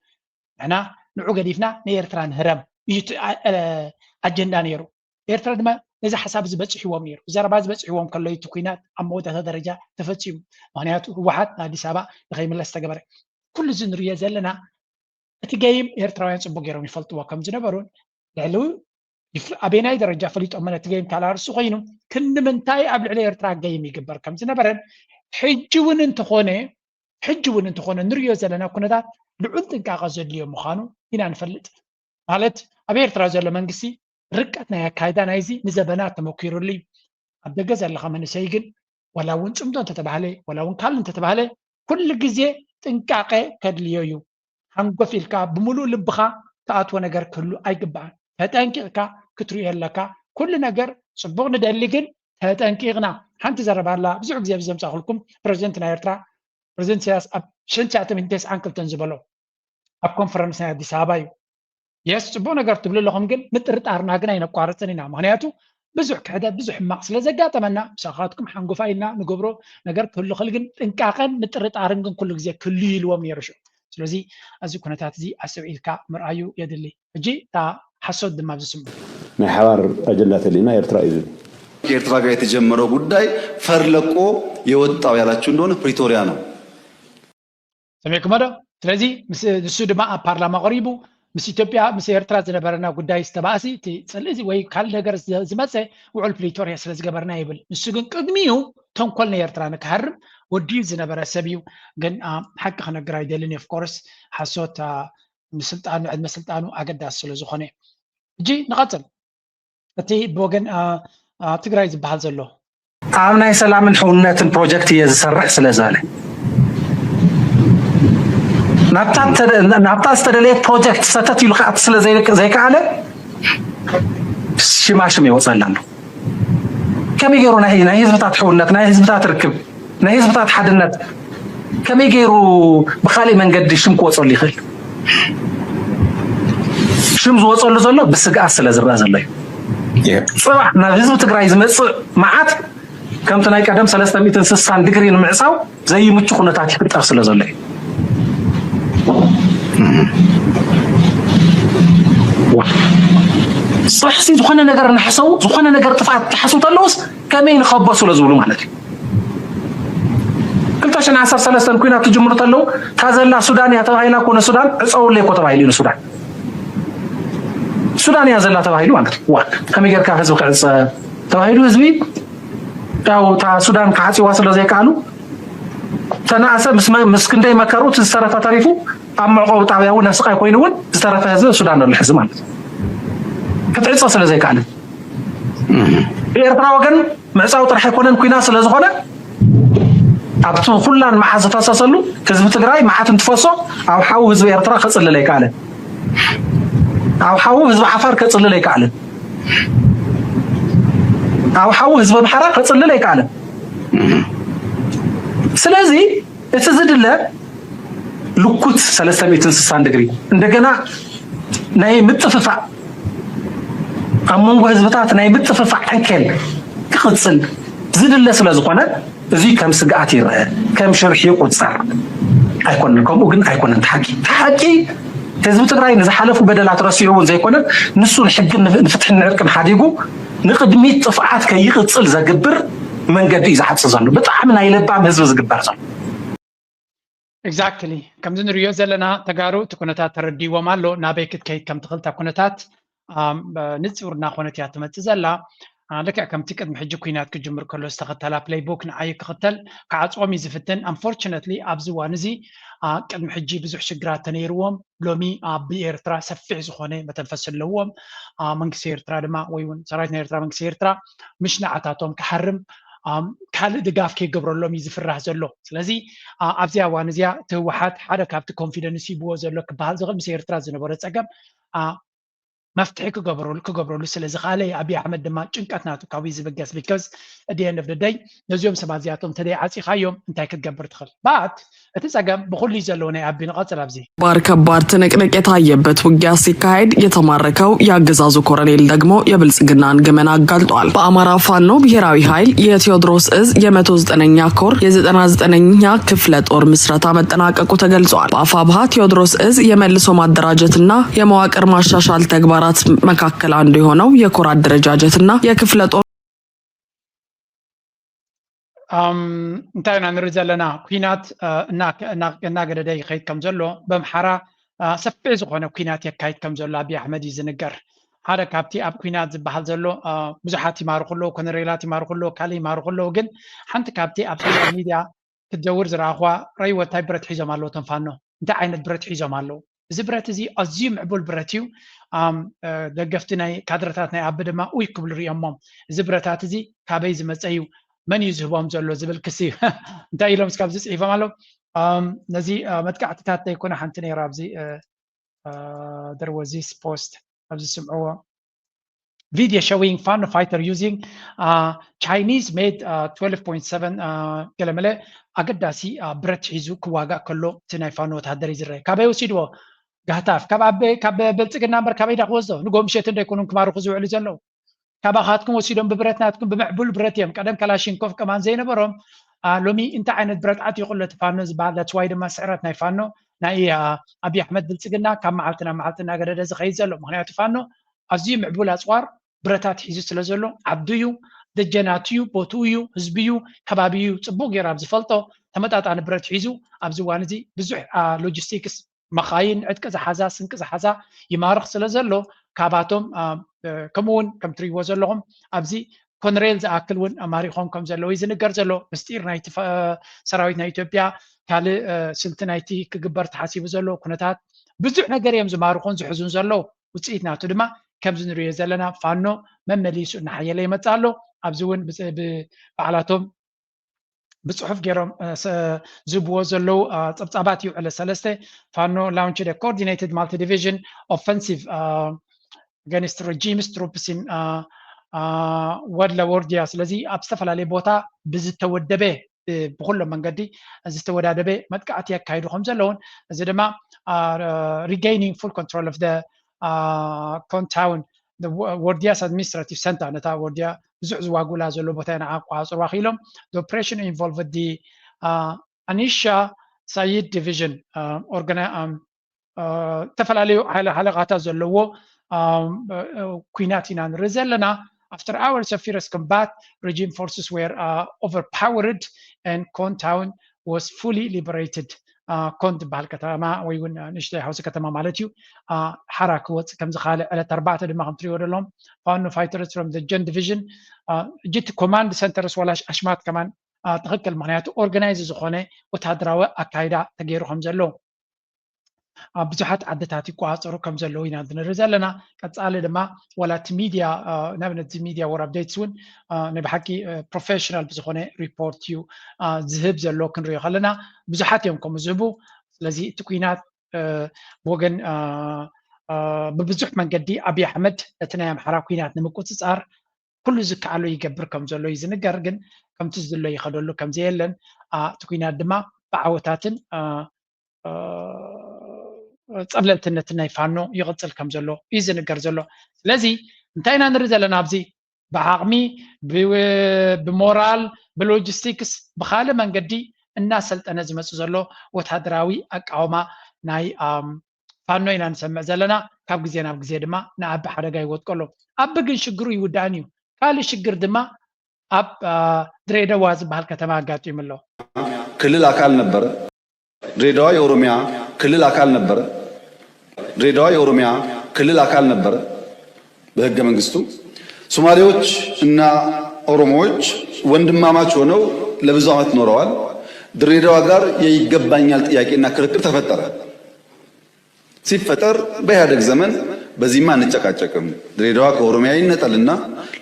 ንሕና ንዑ ገዲፍና ንኤርትራ ንህረም እዩ ኣጀንዳ ነይሩ ኤርትራ ድማ ነዚ ሓሳብ እዚ በፂሕዎም ነይሩ ዘረባ እዚ በፂሕዎም ከሎ እቲ ኩናት ኣብ መወዳእታ ደረጃ ተፈፂሙ ምክንያቱ ህወሓት ንኣዲስ ኣበባ ንከይምለስ ተገበረ ኩሉ እዚ ንሪኦ ዘለና እቲ ገይም ኤርትራውያን ፅቡቅ ገይሮም ይፈልጥዎ ከም ዝነበሩን ልዕሊ ኣበየናይ ደረጃ ፈሊጦሞ ነቲ ገይም ካልኣርሲ ኮይኑ ክንዲ ምንታይ ኣብ ልዕሊ ኤርትራ ገይም ይግበር ከም ዝነበረን ሕጂ እውን እንተኾነ ሕጂ እውን እንተኾነ ንሪኦ ዘለና ኩነታት ልዑል ጥንቃቐ ዘድልዮ ምዃኑ ኢና ንፈልጥ ማለት ኣብ ኤርትራ ዘሎ መንግስቲ ርቀት ናይ ኣካይዳ ናይዚ ንዘበናት ተመኪሩሉ እዩ ኣብ ደገ ዘለኻ መንእሰይ ግን ዋላ እውን ፅምዶ እንተተባህለ ዋላ እውን ካል እንተተባህለ ኩሉ ግዜ ጥንቃቐ ከድልዮ እዩ ሓንጎፍ ኢልካ ብምሉእ ልብኻ ትኣትዎ ነገር ክህሉ ኣይግባእን። ተጠንቂቕካ ክትሪኦ ኣለካ። ኩሉ ነገር ፅቡቕ ንደሊ ግን ተጠንቂቕና። ሓንቲ ዘረባ ኣላ ብዙሕ ግዜ ዘምፃእኹልኩም ፕረዚደንት ናይ ኤርትራ ፕረዚደንት ኢሳያስ ኣብ ሽሕን ትሽዓተ ሚእትን ተስዓን ክልተን ዝበሎ ኣብ ኮንፈረንስ ናይ ኣዲስ ኣበባ እዩ። የስ ፅቡቕ ነገር ትብሉ ኣለኹም ግን ምጥርጣርና ግን ኣይነቋርፅን ኢና። ምኽንያቱ ብዙሕ ክሕደት ብዙሕ ሕማቕ ስለ ዘጋጠመና ምሳኻትኩም ሓንጎፋይ ኢልና ንገብሮ ነገር ክህሉ ክእል ግን ጥንቃቐን ምጥርጣርን ግን ኩሉ ግዜ ክህሉ ኢልዎም ነይሩ ሽዑ። ስለዚ እዚ ኩነታት እዚ ኣስተውዒልካ ምርኣዩ የድሊ። ሕጂ እታ ሓሶት ድማ ዝስምዑ። ናይ ሓባር ኣጀንዳ ተሊና ኤርትራ እዩ ዝብል። ከኤርትራ ጋር የተጀመረው ጉዳይ ፈር ለቆ የወጣው ያላችሁ እንደሆነ ፕሪቶሪያ ነው። ሰሚዕኩሞ ዶ? ስለዚ ንሱ ድማ ኣብ ፓርላማ ቀሪቡ ምስ ኢትዮጵያ ምስ ኤርትራ ዝነበረና ጉዳይ ዝተባእሲ እቲ ፅልኢ ወይ ካልእ ነገር ዝመፀ ውዕል ፕሪቶርያ ስለ ዝገበርና ይብል። ንሱ ግን ቅድሚኡ ተንኮል ናይ ኤርትራ ንክሃርም ወዲኡ ዝነበረ ሰብ እዩ። ግን ሓቂ ክነግር ኣይደልን እዩ። ኦፍኮርስ ሓሶት ምስልጣኑ ዕድመ ስልጣኑ ኣገዳሲ ስለ ዝኾነ። ሕጂ ንቐፅል። እቲ ብወገን ትግራይ ዝበሃል ዘሎ ኣብ ናይ ሰላምን ሕውነትን ፕሮጀክት እየ ዝሰርሕ ስለ ዝበለ ናብታ ዝተደለየት ፕሮጀክት ሰተት ኢሉ ክኣት ስለ ዘይከኣለ ሽማሽም ይወፀላ ኣሎ። ከመይ ገይሩ ናይ ህዝብታት ሕውነት ናይ ህዝብታት ርክብ ናይ ህዝብታት ሓድነት ከመይ ገይሩ ብካሊእ መንገዲ ሽም ክወፀሉ ይኽእል? ሽም ዝወፀሉ ዘሎ ብስግኣት ስለ ዝረአ ዘሎ እዩ። ፅባሕ ናብ ህዝቢ ትግራይ ዝመፅእ መዓት ከምቲ ናይ ቀደም ሰለስተ ሚእትን ስሳን ዲግሪ ንምዕፃው ዘይምቹ ኩነታት ይፍጠር ስለ ዘሎ እዩ። ፅባሕሲ ዝኾነ ነገር እናሓሰቡ ዝኾነ ነገር ጥፍኣት ክሓስቡ ተለውስ ከመይ ንኸበሱ ለዝብሉ ማለት እዩ። ክልተ ሽሕን ዓሰርተ ሰለስተን ኩናት ክጅምሩ ተለው እታ ዘላ ሱዳን እያ ተባሂላ እኮ ንሱዳን ዕፀውለይ እኮ ተባሂሉ እዩ ንሱዳን ሱዳን እያ ዘላ ተባሂሉ ማለት እዩ። ዋ፣ ከመይ ጌርካ ህዝቢ ክዕጸ ተባሂሉ፣ ህዝቢ ያው እታ ሱዳን ክዓጽዋ ስለ ዘይከኣሉ፣ ተናእሰ ምስ መ-፣ ምስ ክንደይ መከሩ፣ እቲ ዝተረፈ ተሪፉ ኣብ መዕቆቢ ጣብያ እውን ኣብ ስቃይ ኮይኑ እውን ዝተረፈ ህዝቢ ሱዳን ኣሎ ሕዚ ማለት እዩ። ክትዕጾ ስለ ዘይከኣለ፣ ብኤርትራ ወገን ምዕጻው ጥራሕ ኣይኮነን፣ ኩናት ስለ ዝኾነ፣ ኣብቲ ኩላን መዓት ዝፈሰሰሉ ህዝቢ ትግራይ መዓት እንትፈሶ፣ ኣብ ሓው ህዝቢ ኤርትራ ከጽልል ኣይከኣለን። ኣብ ሓው ህዝቢ ዓፋር ከጽልል ኣይከኣለን። ኣብ ሓው ህዝቢ ኣምሓራ ከጽልል ኣይከኣለን። ስለዚ እቲ ዝድለ ልኩት ሰለስተ ሚእትን ስሳን ዲግሪ፣ እንደገና ናይ ምጥፍፋእ፣ ኣብ መንጎ ህዝብታት ናይ ምጥፍፋእ ዓንኬል ክቕጽል ዝድለ ስለ ዝኾነ፣ እዚ ከም ስግኣት ይረአ፣ ከም ሽርሒ ይቑጸር ኣይኮነን። ከምኡ ግን ኣይኮነን። እቲ ሓቂ፣ እቲ ሓቂ ህዝቢ ትግራይ ንዝሓለፉ በደላት ረሲዑ እውን ዘይኮነን፣ ንሱ ንሕግን ንፍ-፣ ንፍትሕን ንዕርቅን ሓዲጉ ንቕድሚት ጥፍኣት ከይቕጽል ዘግብር መንገዲ እዩ ዝሓጽ ዘሎ። ብጣዕሚ ናይ ለባም ህዝቢ ዝግበር ዘሎ። Exactly። ከምዚ ንሪኦ ዘለና ተጋሩ እቲ ኩነታት ተረዲዎም ኣሎ። ናበይ ክትከይድ ከም ትኽእል እታ ኩነታት፣ ኣም፣ እ፣ ንጹር እናኾነት እያ ትመጽእ ዘላ። አ፣ ልክዕ ከምቲ ቅድሚ ሕጂ ኩናት ክጅምር ከሎ ዝተኸተላ ፕለይቡክ ንዓይ ክኽተል ክዓጽዎም እዩ ዝፍትን። Unfortunately ኣብዚ እዋን እዚ፣ አ፣ ቅድሚ ሕጂ ብዙሕ ሽግራት ተነይርዎም፣ ሎሚ ኣብ ኤርትራ ሰፊሕ ዝኾነ መተንፈሲ ኣለዎም። አ፣ መንግስቲ ኤርትራ ድማ ወይ እውን ሰራዊት ናይ ኤርትራ መንግስቲ ኤርትራ ምሽ ንዓታቶም ክሓርም፣ ኣም፣ ካልእ ድጋፍ ከይገብረሎም እዩ ዝፍራህ ዘሎ። ስለዚ፣ አ፣ ኣብዚኣ እዋን እዚኣ እቲ ህወሓት ሓደ ካብቲ ኮንፊደንስ ሂብዎ ዘሎ ክበሃል ዝኽእል ምስ ኤርትራ ዝነበሮ ጸገም፣ አ፣ መፍትሒ ክገብረሉ፣ ክገብረሉ ስለ ዝኸኣለ እዩ። ኣብይ ኣሕመድ ድማ ጭንቀት ናቱ ካብኡ እዩ ዝብገስ። Because at the end of the day ነዚኦም ሰባት እዚኣቶም እንተደይ ዓጺኻዮም እንታይ ክትገብር ትኽእል? But እቲ ጸገም ብኹሉ እዩ ዘለዎ ናይ ኣቢ። ንቐጽል ኣብዚ። ባር ከባድ ትንቅንቅ የታየበት ውጊያ ሲካሄድ የተማረከው የአገዛዙ ኮረኔል ደግሞ የብልጽግናን ገመና አጋልጧል። በአማራ ፋኖ ብሔራዊ ኃይል የቴዎድሮስ እዝ የመቶ ዘጠነኛ ኮር የዘጠና ዘጠነኛ ክፍለ ጦር ምስረታ መጠናቀቁ ተገልጿል። በአፋብኃ ቴዎድሮስ እዝ የመልሶ ማደራጀትና የመዋቅር ማሻሻል ተግባራት መካከል አንዱ የሆነው የኮር አደረጃጀትና የክፍለ ጦር ኣም፣ እንታይ ኢና ንርኢ ዘለና? ኩናት፣ እ፣ እና-፣ እና-፣ እናገደደ ይኸይድ ከም ዘሎ፣ በምሓራ፣ እ፣ ሰፊሕ ዝኾነ ኩናት የካይድ ከም ዘሎ ኣብይ ኣሕመድ እዩ ዝንገር። ሓደ ካብቲ ኣብ ኩናት ዝበሃል ዘሎ፣ እ፣ ብዙሓት ይማርኹ ኣለዉ፣ ኮነሬላት ይማርኹ ኣለዉ፣ ካልእ ይማርኹ ኣለዉ። ግን ሓንቲ ካብቲ ኣብ ሶሻል ሚድያ ክትዘውር ዝረኣኹዋ፣ ረይ ወታይ ብረት ሒዞም ኣለዉ እቶም ፋኖ። እንታይ ዓይነት ብረት ሒዞም ኣለዉ? እዚ ብረት እዚ ኣዝዩ ምዕቡል ብረት እዩ። ኣም፣ እ፣ ደገፍቲ ናይ ካድረታት ናይ ኣቢ ድማ ኡይ ክብሉ ርእዮሞም። እዚ ብረታት እዚ ካበይ ዝመጸ እዩ? መን እዩ ዝህቦም ዘሎ? ዝብል ክሲ እንታይ ኢሎም እስካብ ዝጽሒፎም ኣለዉ። ኣም፣ ነዚ፣ እ፣ መጥቃዕትታት ዘይኮነ ሓንቲ ነይራ ኣብዚ፣ እ፣ እ፣ there was this post ኣብዚ ስምዕዎ። Video showing Fano fighter using, uh, Chinese made, uh, twelve point seven, uh, ገለመለ ኣገዳሲ፣ uh፣ ብረት ሒዙ ክዋጋእ ከሎ እቲ ናይ ፋኖ ወተሃደር እዩ ዝረአ። ካበይ ወሲድዎ? ጋህታፍ። ካብ ኣበይ? ካብ ብልጽግና እምበር ካበይ ዳ ክወስዶ? ንጎ ምሸት እንዶ ኣይኮኑን ክማርኹ ዝውዕሉ ዘለዉ። ካባኻትኩም ወሲዶም ብብረት ናትኩም ብምዕቡል ብረት እዮም። ቀደም ከላሽንኮቭ ከማን ዘይነበሮም፣ አ፣ ሎሚ እንታይ ዓይነት ብረት ዓትዩ ከሎ እቲ ፋኖ ዝበሃል። That's why ድማ ስዕረት ናይ ፋኖ ናይ፣ አ፣ ኣብይ ኣሕመድ ብልጽግና ካብ መዓልቲ ናብ መዓልቲ እናገደደ ዝኸይድ ዘሎ። ምኽንያቱ ፋኖ ኣዝዩ ምዕቡል ኣጽዋር ብረታት ሒዙ ስለ ዘሎ ዓዱ እዩ፣ ደጀናቱ እዩ፣ ቦትኡ እዩ፣ ህዝቢ እዩ፣ ከባቢ እዩ ጽቡቕ ገይሩ ኣብ ዝፈልጦ ተመጣጣኒ ብረት ሒዙ ኣብዚ እዋን እዚ ብዙሕ፣ አ፣ ሎጂስቲክስ መኻይን ዕጥቂ ዝሓዛ ስንቂ ዝሓዛ ይማርኽ ስለ ዘሎ ካባቶም፣ አ፣ እ፣ ከምኡ እውን ከም ትርእይዎ ዘለኹም ኣብዚ ኮንሬል ዝኣክል እውን ማሪኾም ከም ዘለዉ እዩ ዝንገር ዘሎ። ምስጢር ናይቲ ፈ-፣ ሰራዊት ናይ ኢትዮጵያ ካልእ፣ እ፣ ስልቲ ናይቲ ክግበር ተሓሲቡ ዘሎ ኩነታት ብዙሕ ነገር እዮም ዝማርኹን ዝሕዙን ዘለዉ። ውፅኢት ናቱ ድማ ከምዚ ንሪኦ ዘለና ፋኖ መመሊሱ እናሓየለ ይመፅእ ኣሎ። ኣብዚ እውን ብፅ-፣ ብ-፣ ባዕላቶም ብፅሑፍ ገይሮም፣ እ፣ ሰ-፣ ዝህብዎ ዘለዉ፣ እ፣ ፀብፃባት እዩ። ዕለት ሰለስተ ፋኖ launched a coordinated multi-division offensive፣ እ፣ against regime's troops in፣ እ፣ እ፣ ወድለ ወርዲያ። ስለዚ ኣብ ዝተፈላለየ ቦታ ብዝተወደበ፣ እ፣ ብኩሎም መንገዲ ዝተወዳደበ መጥቃዕቲ የካይዱ ከም ዘለውን፣ እዚ ድማ፣ እ፣ regaining full control of the፣ እ፣ ኮንታውን፣ the Wo-፣ ወርዲያስ administrative center፣ ነታ ወርዲያ ብዙሕ ዝዋጉላ ዘሎ ቦታ ኢና ኣቋፅሩ ኣኽኢሎም። The operation involved the፣ እ፣ ኣኒሻ ሳይድ ዲቪዥን፣ እ፣ ኦርጋና-፣ እ፣ እ፣ ዝተፈላለዩ ሓለ-፣ ሓለቓታት ዘለዎ፣ እ፣ እ፣ ኲናት ኢና ንርኢ ዘለና። After hours of fierce combat, regime forces were, uh, overpowered and Kon Town was fully liberated። ኮን ዝበሃል ከተማ ወይ እውን ንእሽተይ ሓውሲ ከተማ ማለት እዩ ሓራ ክወፅእ ከም ዝኻለ ዕለት ኣርባዕተ ድማ ከም ትሪእዎ ዘለኹም ፋኖ fighters from the Jen division ጅቲ command centers ዋላ ኣሽማት ከማን ትኽክል ምክንያቱ organize ዝኾነ ወታደራዊ ኣካይዳ ተገይሩ ከም ዘሎ ኣብ ብዙሓት ዓድታት ይቆፃፀሩ ከም ዘለዉ ኢና ንርኢ ዘለና። ቀፃሊ ድማ ዋላ እቲ ሚድያ ንኣብነት እዚ ሚድያ ወር ኣፕዴትስ እውን ናይ ብሓቂ ፕሮፌሽናል ብዝኾነ ሪፖርት እዩ ዝህብ ዘሎ ክንሪኦ ከለና ብዙሓት እዮም ከምኡ ዝህቡ። ስለዚ እቲ ኩናት ብወገን ብብዙሕ መንገዲ ኣብይ ኣሕመድ ነቲ ናይ ኣምሓራ ኩናት ንምቁፅፃር ኩሉ ዝከኣሎ ይገብር ከም ዘሎ እዩ ዝንገር። ግን ከምቲ ዝድሎ ይኸደሉ ከም ዘየለን እቲ ኩናት ድማ ብዓወታትን ፀብለልትነትን ናይ ፋኖ ይቕፅል ከም ዘሎ እዩ ዝንገር ዘሎ። ስለዚ እንታይ ኢና ንርኢ ዘለና ኣብዚ ብዓቕሚ ብሞራል ብሎጂስቲክስ ብካልእ መንገዲ እናሰልጠነ ዝመፅእ ዘሎ ወታደራዊ ኣቃውማ ናይ ፋኖ ኢና ንሰምዕ ዘለና። ካብ ግዜ ናብ ግዜ ድማ ንኣቢ ሓደጋ ይወድቀሎ። ኣቢ ግን ሽግሩ ይውዳእን እዩ። ካልእ ሽግር ድማ ኣብ ድሬደዋ ዝበሃል ከተማ ኣጋጢሙ ኣሎ። ክልል ኣካል ነበረ። ድሬዳዋ የኦሮሚያ ክልል አካል ነበረ። ድሬዳዋ የኦሮሚያ ክልል አካል ነበረ በህገ መንግስቱ። ሶማሌዎች እና ኦሮሞዎች ወንድማማች ሆነው ለብዙ ዓመት ኖረዋል። ድሬዳዋ ጋር የይገባኛል ጥያቄና ክርክር ተፈጠረ። ሲፈጠር በኢህአደግ ዘመን በዚህማ አንጨቃጨቅም፣ ድሬዳዋ ከኦሮሚያ ይነጠልና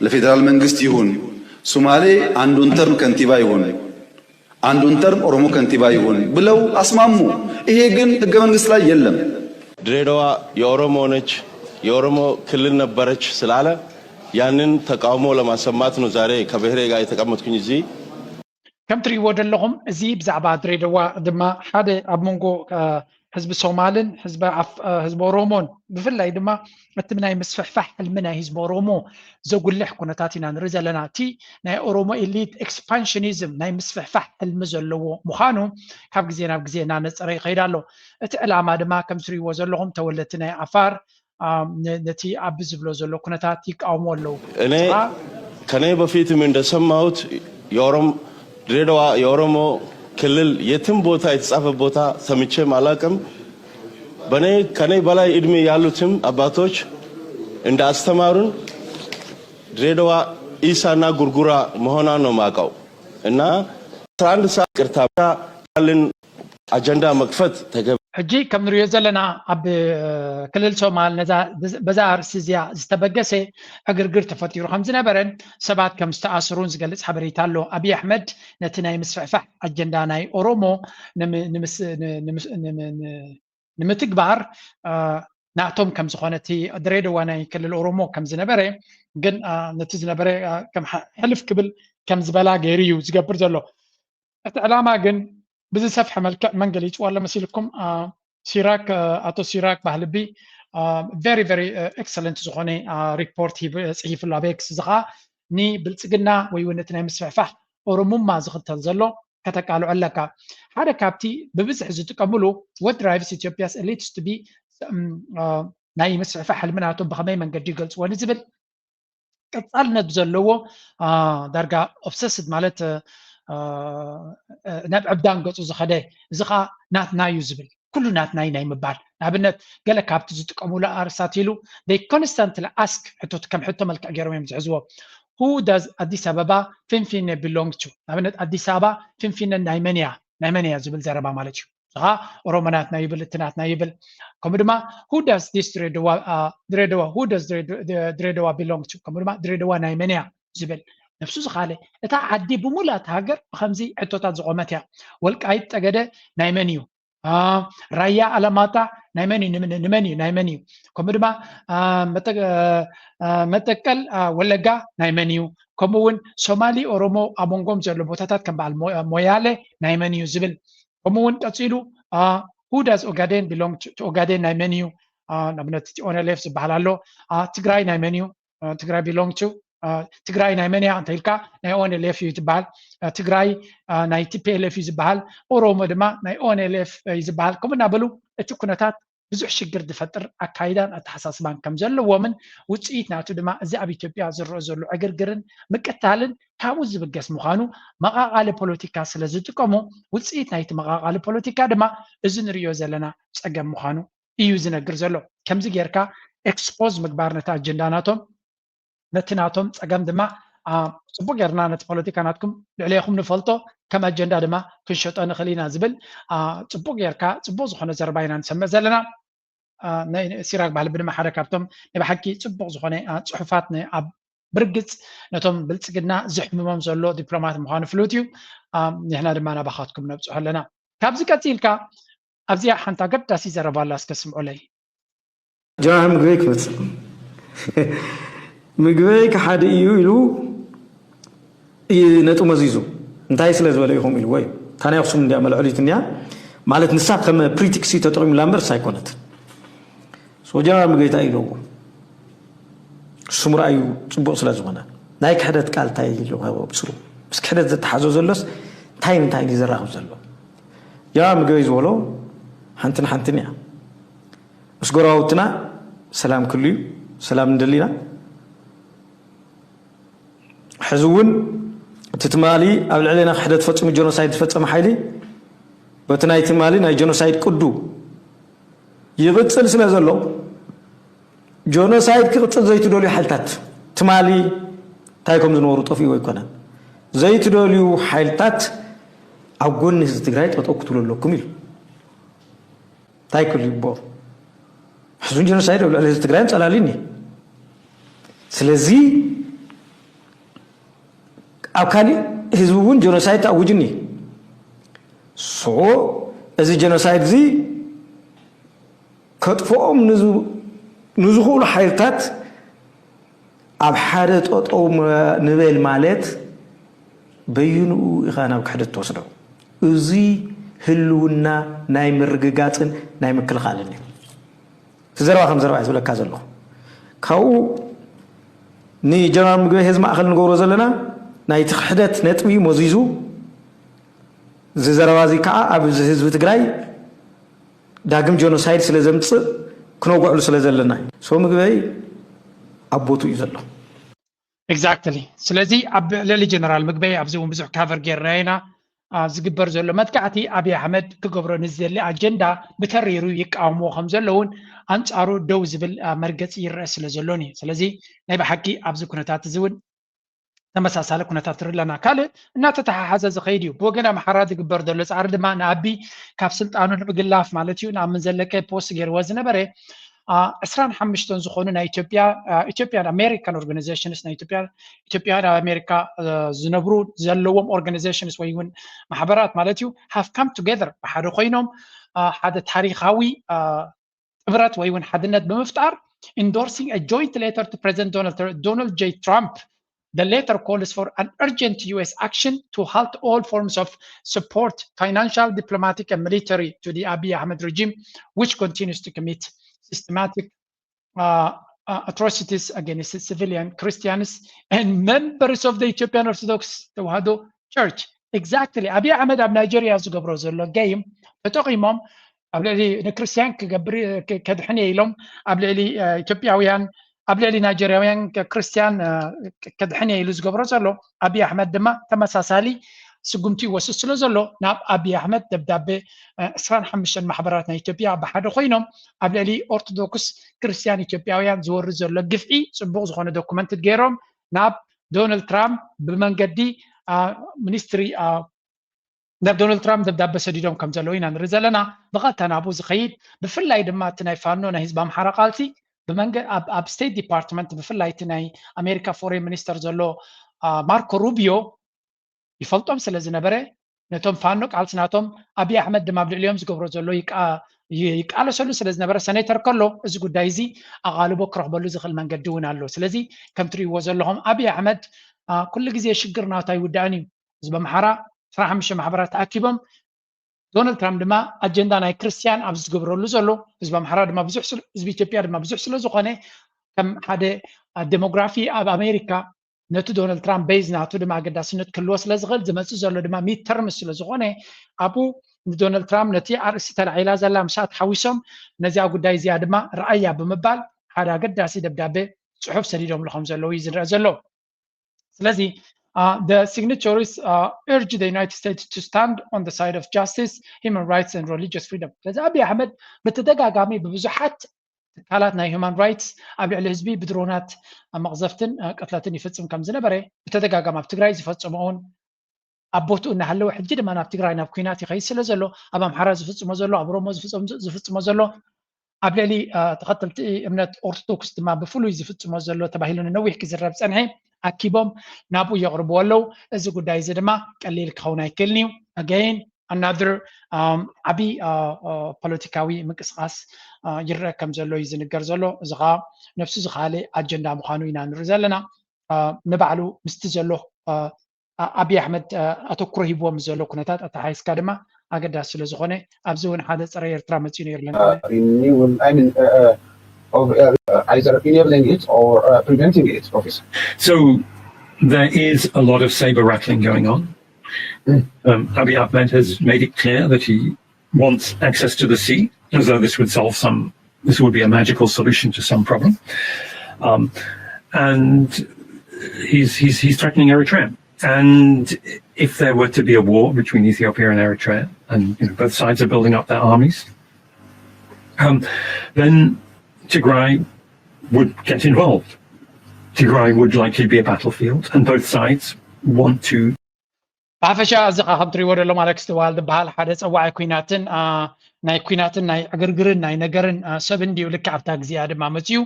ለፌዴራል መንግስት ይሁን፣ ሶማሌ አንዱን ተርም ከንቲባ ይሁን፣ አንዱን ተርም ኦሮሞ ከንቲባ ይሁን ብለው አስማሙ። ይሄ ግን ህገ መንግስት ላይ የለም። ድሬዳዋ የኦሮሞ ነች፣ የኦሮሞ ክልል ነበረች ስላለ ያንን ተቃውሞ ለማሰማት ነው ዛሬ ከብሔሬ ጋር የተቀመጥኩኝ እዚህ። ከም ትሪእዎ ዘለኹም እዚ ብዛዕባ ድሬዳዋ ድማ ሓደ ኣብ መንጎ ህዝቢ ሶማልን ህዝቢ ኦሮሞን ብፍላይ ድማ እቲ ናይ ምስፍሕፋሕ ሕልሚ ናይ ህዝቢ ኦሮሞ ዘጉልሕ ኩነታት ኢና ንርኢ ዘለና። እቲ ናይ ኦሮሞ ኤሊት ኤክስፓንሽኒዝም ናይ ምስፍሕፋሕ ሕልሚ ዘለዎ ምዃኑ ካብ ግዜ ናብ ግዜ እናነፀረ ይኸይድ ኣሎ። እቲ ዕላማ ድማ ከም ትሪእዎ ዘለኹም ተወለድቲ ናይ ዓፋር ነቲ ኣቢ ዝብሎ ዘሎ ኩነታት ይቃወሙ ኣለዉ። እኔ ከኔ በፊትም እንደሰማሁት ድሬዳዋ የኦሮሞ ክልል የትም ቦታ የተጻፈ ቦታ ሰምቼም አላቅም። በኔ ከኔ በላይ እድሜ ያሉትም አባቶች እንዳስተማሩን ድሬዳዋ ኢሳና ጉርጉራ መሆኗን ነው ማቀው እና አስራ አንድ ሰዓት ቅርታ ልን አጀንዳ መክፈት ተገቢ። ሕጂ ከም ንሪኦ ዘለና ኣብ ክልል ሶማል ነዛ በዛ ኣርእስቲ እዚኣ ዝተበገሰ ዕግርግር ተፈጢሩ ከም ዝነበረን ሰባት ከም ዝተኣስሩን ዝገልጽ ሓበሬታ ኣሎ። ኣብይ ኣሕመድ ነቲ ናይ ምስፍሕፋሕ ኣጀንዳ ናይ ኦሮሞ ንምትግባር ናቶም ከም ዝኾነ እቲ ድሬዳዋ ናይ ክልል ኦሮሞ ከም ዝነበረ ግን ነቲ ዝነበረ ከም ሕልፍ ክብል ከም ዝበላ ገይሩ እዩ ዝገብር ዘሎ። እቲ ዕላማ ግን ብዝሰፍሐ መልክዕ መን ገሊፅዎ ኣሎ መሲልኩም? ሲራክ ኣቶ ሲራክ ባህልቢ very very excellent ዝኾነ report ፅሒፍሉ ኣብ ኤክስ እዚ ከዓ ንብልፅግና ወይ እውን እቲ ናይ ምስፍሕፋሕ ኦሮሙማ ዝኽተል ዘሎ ከተቃልዖ ኣለካ። ሓደ ካብቲ ብብዝሒ ዝጥቀምሉ what drives Ethiopia's elites to be ናይ ምስፍሕፋሕ ሕልሚ ናቶም ብኸመይ መንገዲ ይገልፅዎ ንዝብል ቀፃልነት ዘለዎ ዳርጋ obsessed ማለት ናብ ዕብዳን ገፁ ዝኸደ እዚ ከዓ ናትና እዩ ዝብል ኩሉ ናትና እዩ ናይ ምባል ንኣብነት ገለ ካብቲ ዝጥቀምሉ ኣርሳት ኢሉ they constantly ask ሕቶት ከም ሕቶ መልክዕ ገይሮም እዮም ዝሕዝዎ who does ኣዲስ ኣበባ ፊንፊኔ belong to ንኣብነት ኣዲስ ኣበባ ፊንፊነ ናይ መን እያ ናይ መን እያ ዝብል ዘረባ ማለት እዩ እዚ ከዓ ኦሮሞ ናትና ይብል እቲ ናትና ይብል ከምኡ ድማ who does this ድሬዳዋ ድሬዳዋ who does ድሬዳዋ belong to ከምኡ ድማ ድሬዳዋ ናይ መን እያ ዝብል ነብሱ ዝኻለ እታ ዓዲ ብሙላእ እታ ሃገር ብከምዚ ሕቶታት ዝቆመት እያ ወልቃይት ጠገደ ናይ መን እዩ ራያ ኣለማጣ ናይ መን እዩ ንመን እዩ ናይ መን እዩ ከምኡ ድማ መጠቀል ወለጋ ናይ መን እዩ ከምኡ እውን ሶማሊ ኦሮሞ ኣብ መንጎም ዘሎ ቦታታት ከም በዓል ሞያለ ናይ መን እዩ ዝብል ከምኡ እውን ቀፂሉ who does Ogaden belong to Ogaden ናይ መን እዩ ንኣብነት እቲ ኦነሌፍ ዝበሃል ኣሎ ትግራይ ናይ መን እዩ ትግራይ belong to ትግራይ ናይ መን እያ እንተ ኢልካ ናይ ኦንኤልኤፍ እዩ ዝበሃል ትግራይ ናይ ቲፒኤልኤፍ እዩ ዝበሃል ኦሮሞ ድማ ናይ ኦንኤልኤፍ እዩ ዝበሃል ከምኡ እናበሉ እቲ ኩነታት ብዙሕ ሽግር ዝፈጥር ኣካይዳን ኣተሓሳስባን ከም ዘለዎምን ውፅኢት ናቱ ድማ እዚ ኣብ ኢትዮጵያ ዝረአ ዘሎ ዕግርግርን ምቅታልን ካብኡ ዝብገስ ምዃኑ መቓቓሊ ፖለቲካ ስለ ዝጥቀሙ ውፅኢት ናይቲ መቓቓሊ ፖለቲካ ድማ እዚ ንሪኦ ዘለና ፀገም ምዃኑ እዩ ዝነግር ዘሎ። ከምዚ ጌርካ ኤክስፖዝ ምግባር ነቲ ኣጀንዳ ናቶም ነቲ ናቶም ፀገም ድማ ፅቡቅ ጌርና ነቲ ፖለቲካ ናትኩም ልዕሌኹም ንፈልጦ ከም ኣጀንዳ ድማ ክንሸጦ ንኽእል ኢና ዝብል ፅቡቅ ጌርካ ፅቡቅ ዝኾነ ዘረባ ኢና ንሰምዕ ዘለና። ሲራክ ባህልቢ ድማ ሓደ ካብቶም ናይ ብሓቂ ፅቡቅ ዝኾነ ፅሑፋት ኣብ ብርግፅ ነቶም ብልፅግና ዝሕምሞም ዘሎ ዲፕሎማት ምዃኑ ፍሉጥ እዩ። ንሕና ድማ ናባኻትኩም ነብፅሖ ኣለና። ካብዚ ቀፂልካ ኣብዚኣ ሓንቲ ኣገዳሲ ዘረባ ኣላ እስከ ስምዑለይ። ጀነራል ምግበይ ክመፅእ ምግበይ ከሓዲ እዩ ኢሉ ነጥቡ መዚዙ እንታይ ስለ ዝበለ ኢኹም ኢልዎ እዩ። እታ ናይ ኣክሱም እንዲያ መልዕሊት እንዲያ ማለት ንሳ ከም ፕሪቲክስ ተጠቂሙላ እምበርስ ኣይኮነትን። ጀነራል ምግበይ እንታይ ኢልዎ ስሙ ረኣዩ ፅቡቅ ስለ ዝኾነ ናይ ክሕደት ቃል እንታይ ኢሉ ብስሩ ምስ ክሕደት ዘተሓዞ ዘሎስ እንታይ እንታይ ዘራኽብ ዘሎ ጀነራል ምግበይ ዝበሎ ሓንትን ሓንትን እያ። ምስ ጎረባብትና ሰላም ክሉ እዩ፣ ሰላም ንደሊ ኢና። ሕዚ እውን እቲ ትማሊ ኣብ ልዕሌና ክሕደት ፈፂሙ ጀኖሳይድ ዝፈፀመ ሓይሊ በቲ ናይ ትማሊ ናይ ጀኖሳይድ ቅዱ ይቕፅል ስለ ዘሎ ጀኖሳይድ ክቕፅል ዘይትደልዩ ሓይልታት ትማሊ እንታይ ከም ዝነበሩ ጠፊኡ ኣይኮነን። ዘይትደልዩ ሓይልታት ኣብ ጎኒ ህዝቢ ትግራይ ጠጠው ክትብሉ ኣለኩም ኢሉ። እንታይ ክሉ ይግበሩ? ሕዙን ጀኖሳይድ ኣብ ልዕሊ ህዝቢ ትግራይ ኣንፀላልዩኒ። ስለዚ ኣብ ካሊእ ህዝቢ እውን ጀኖሳይድ ተኣውጅኒ። ሶ እዚ ጀኖሳይድ እዚ ከጥፍኦም ንዝኽእሉ ሓይልታት ኣብ ሓደ ጠጠው ንበል ማለት በይንኡ ኢኻ ናብ ክሕደት ትወስዶ። እዚ ህልውና ናይ ምርግጋፅን ናይ ምክልኻልን እዩ። እቲ ዘረባ ከም ዘረባ ዝብለካ ዘለኹ ካብኡ ንጀነራል ምግበይ ህዝቢ ማእኸል ንገብሮ ዘለና ናይቲ ክሕደት ነጥቢ መዚዙ እዚ ዘረባ እዚ ከዓ ኣብ ህዝቢ ትግራይ ዳግም ጀኖሳይድ ስለ ዘምፅእ ክነውግዐሉ ስለ ዘለና እዩ። ሶ ምግበይ ኣብ ቦቱ እዩ ዘሎ። ኤግዛክትሊ። ስለዚ ኣብ ልዕሊ ጀነራል ምግበይ ኣብዚ እውን ብዙሕ ካቨር ጌርና ኢና። ዝግበር ዘሎ መጥቃዕቲ ኣብይ ኣሕመድ ክገብሮ ንዝደሊ ኣጀንዳ ብተሪሩ ይቃወምዎ ከም ዘለውን ኣንፃሩ ደው ዝብል መርገፂ ይረአ ስለ ዘሎን እዩ። ስለዚ ናይ ብሓቂ ኣብዚ ኩነታት እዚ እውን ተመሳሳሊ ኩነታት ንርኢ ኣለና። ካልእ እናተተሓሓዘ ዝኸይድ እዩ። ብወገን ኣምሓራ ዝግበር ዘሎ ፃዕሪ ድማ ንኣቢ ካብ ስልጣኑ ንምግላፍ ማለት እዩ። ንኣምን ዘለቀ ፖስት ገይርዎ ዝነበረ ዕስራን ሓሙሽተን ዝኾኑ ናይ ኢትዮጵያ ኢትዮጵያን ኣሜሪካን ኦርጋናይዜሽንስ ናይ ኢትዮጵያ ኢትዮጵያውያን ኣብ ኣሜሪካ ዝነብሩ ዘለዎም ኦርጋናይዜሽንስ ወይ እውን ማሕበራት ማለት እዩ have come together ብሓደ ኮይኖም ሓደ ታሪካዊ ጥምረት ወይ እውን ሓድነት ብምፍጣር endorsing a joint letter to President Donald, Donald J. Trump. The letter calls for an urgent U S action to halt all forms of support, financial, diplomatic, and military, to the Abiy Ahmed regime, which continues to commit systematic uh, uh, atrocities against civilian Christians and members of the Ethiopian Orthodox Tewahedo Church. Exactly. ኣብይ ኣሕመድ ኣብ ናይጀርያ ዝገብሮ ዘሎ ጌም ተጠቒሞም ኣብ ልዕሊ ንክርስትያን ክገብር ከድሕን እየ ኢሎም ኣብ ልዕሊ ኢትዮጵያውያን ኣብ ልዕሊ ናይጀርያውያን ክርስትያን ከድሕን እየ ኢሉ ዝገብሮ ዘሎ ኣብይ ኣሕመድ ድማ ተመሳሳሊ ስጉምቲ ይወስድ ስለ ዘሎ ናብ ኣብይ ኣሕመድ ደብዳቤ ዕስራን ሓሙሽተን ማሕበራት ናይ ኢትዮጵያ ብሓደ ኮይኖም ኣብ ልዕሊ ኦርቶዶክስ ክርስትያን ኢትዮጵያውያን ዝወርድ ዘሎ ግፍዒ ፅቡቅ ዝኾነ ዶኩመንት ገይሮም ናብ ዶናልድ ትራምፕ ብመንገዲ ሚኒስትሪ ናብ ዶናልድ ትራምፕ ደብዳቤ ሰዲዶም ከም ዘለዉ ኢና ንርኢ ዘለና። ብቐጥታ ናብኡ ዝኸይድ ብፍላይ ድማ እቲ ናይ ፋኖ ናይ ህዝቢ ኣምሓራ ቃልሲ ብመንገ ኣብ ስቴት ዲፓርትመንት ብፍላይ እቲ ናይ ኣሜሪካ ፎሬን ሚኒስተር ዘሎ ማርኮ ሩቢዮ ይፈልጦም ስለ ዝነበረ ነቶም ፋኖ ቃልሲ ናቶም ኣብይ ኣሕመድ ድማ ኣብ ልዕሊኦም ዝገብሮ ዘሎ ይቃለሰሉ ስለ ዝነበረ ሰኔተር ከሎ እዚ ጉዳይ እዚ ኣቓልቦ ክረኽበሉ ዝኽእል መንገዲ እውን ኣሎ። ስለዚ ከም ትርእይዎ ዘለኹም ኣብይ ኣሕመድ ኩሉ ግዜ ሽግር ናቱ ኣይውዳእን እዩ። ህዝቢ ኣምሓራ ዕስራን ሓሙሽተ ማሕበራት ተኣኪቦም ዶናልድ ትራምፕ ድማ ኣጀንዳ ናይ ክርስትያን ኣብ ዝገብረሉ ዘሎ ህዝቢ ኣምሓራ ድማ ብዙሕ ህዝቢ ኢትዮጵያ ድማ ብዙሕ ስለ ዝኾነ ከም ሓደ ዴሞግራፊ ኣብ ኣሜሪካ ነቲ ዶናልድ ትራምፕ ቤዝ ናቱ ድማ ኣገዳስነት ክህልዎ ስለ ዝኽእል ዝመፅእ ዘሎ ድማ ሚድተርምስ ስለ ዝኾነ ኣብኡ ንዶናልድ ትራምፕ ነቲ ኣርእስቲ ተላዒላ ዘላ ምስኣ ተሓዊሶም ነዚኣ ጉዳይ እዚኣ ድማ ረኣያ ብምባል ሓደ ኣገዳሲ ደብዳቤ ጽሑፍ ሰዲዶምሉ ከም ዘለዉ እዩ ዝረአ ዘሎ። ስለዚ the signatories urge the United States to stand on the side of justice, human rights and religious freedom። ስለዚ ኣብይ ኣሕመድ ብተደጋጋሚ ብብዙሓት ትካላት ናይ human rights ኣብ ልዕሊ ህዝቢ ብድሮናት መቕዘፍትን ቅትለትን ይፍጽም ከም ዝነበረ ብተደጋጋሚ ኣብ ትግራይ ዝፈጸመ እውን ኣብ ቦትኡ እናሃለወ ሕጂ ድማ ናብ ትግራይ ናብ ኩናት ይኸይድ ስለ ዘሎ ኣብ ኣምሓራ ዝፍጽሞ ዘሎ ኣብ ኦሮሞ ዝፍጽሞ ዘሎ ኣብ ልዕሊ ተኸተልቲ እምነት ኦርቶዶክስ ድማ ብፍሉይ ዝፍጽሞ ዘሎ ተባሂሉ ንነዊሕ ክዝረብ ጸንሐ ኣኪቦም ናብኡ የቕርብዎ ኣለዉ። እዚ ጉዳይ እዚ ድማ ቀሊል ክኸውን ኣይክእልን እዩ። Again another ዓብዪ ፖለቲካዊ ምንቅስቃስ ይረአ ከም ዘሎ እዩ ዝንገር ዘሎ። እዚ ከዓ ነብሱ ዝኸኣለ ኣጀንዳ ምዃኑ ኢና ንርኢ ዘለና። ንባዕሉ ምስቲ ዘሎ ኣብይ ኣሕመድ ኣተኩሮ ሂብዎ ምስ ዘሎ ኩነታት ኣተሓሒዝካ ድማ ኣገዳሲ ስለ ዝኾነ ኣብዚ እውን ሓደ ፀረ ኤርትራ መፂኡ ነይሩ of either enabling it or uh, preventing it, Professor. So there is a lot of saber rattling going on. Um, Abiy Ahmed has made it clear that he wants access to the sea, as though this would solve some, this would be a magical solution to some problem. Um, and he's, he's, he's threatening Eritrea. And if there were to be a war between Ethiopia and Eritrea, and you know, both sides are building up their armies, um, then Tigray would get involved. Tigray would likely be a battlefield, and both sides want to ብሓፈሻ እዚ ካ ከም ትሪእዎ ዘለኹም ኣሌክስ ድዋል ዝበሃል ሓደ ፀዋዒ ኩናትን ናይ ኩናትን ናይ ዕግርግርን ናይ ነገርን ሰብ እንድዩ። ልክዕ ኣብታ ግዜኣ ድማ መፅዩ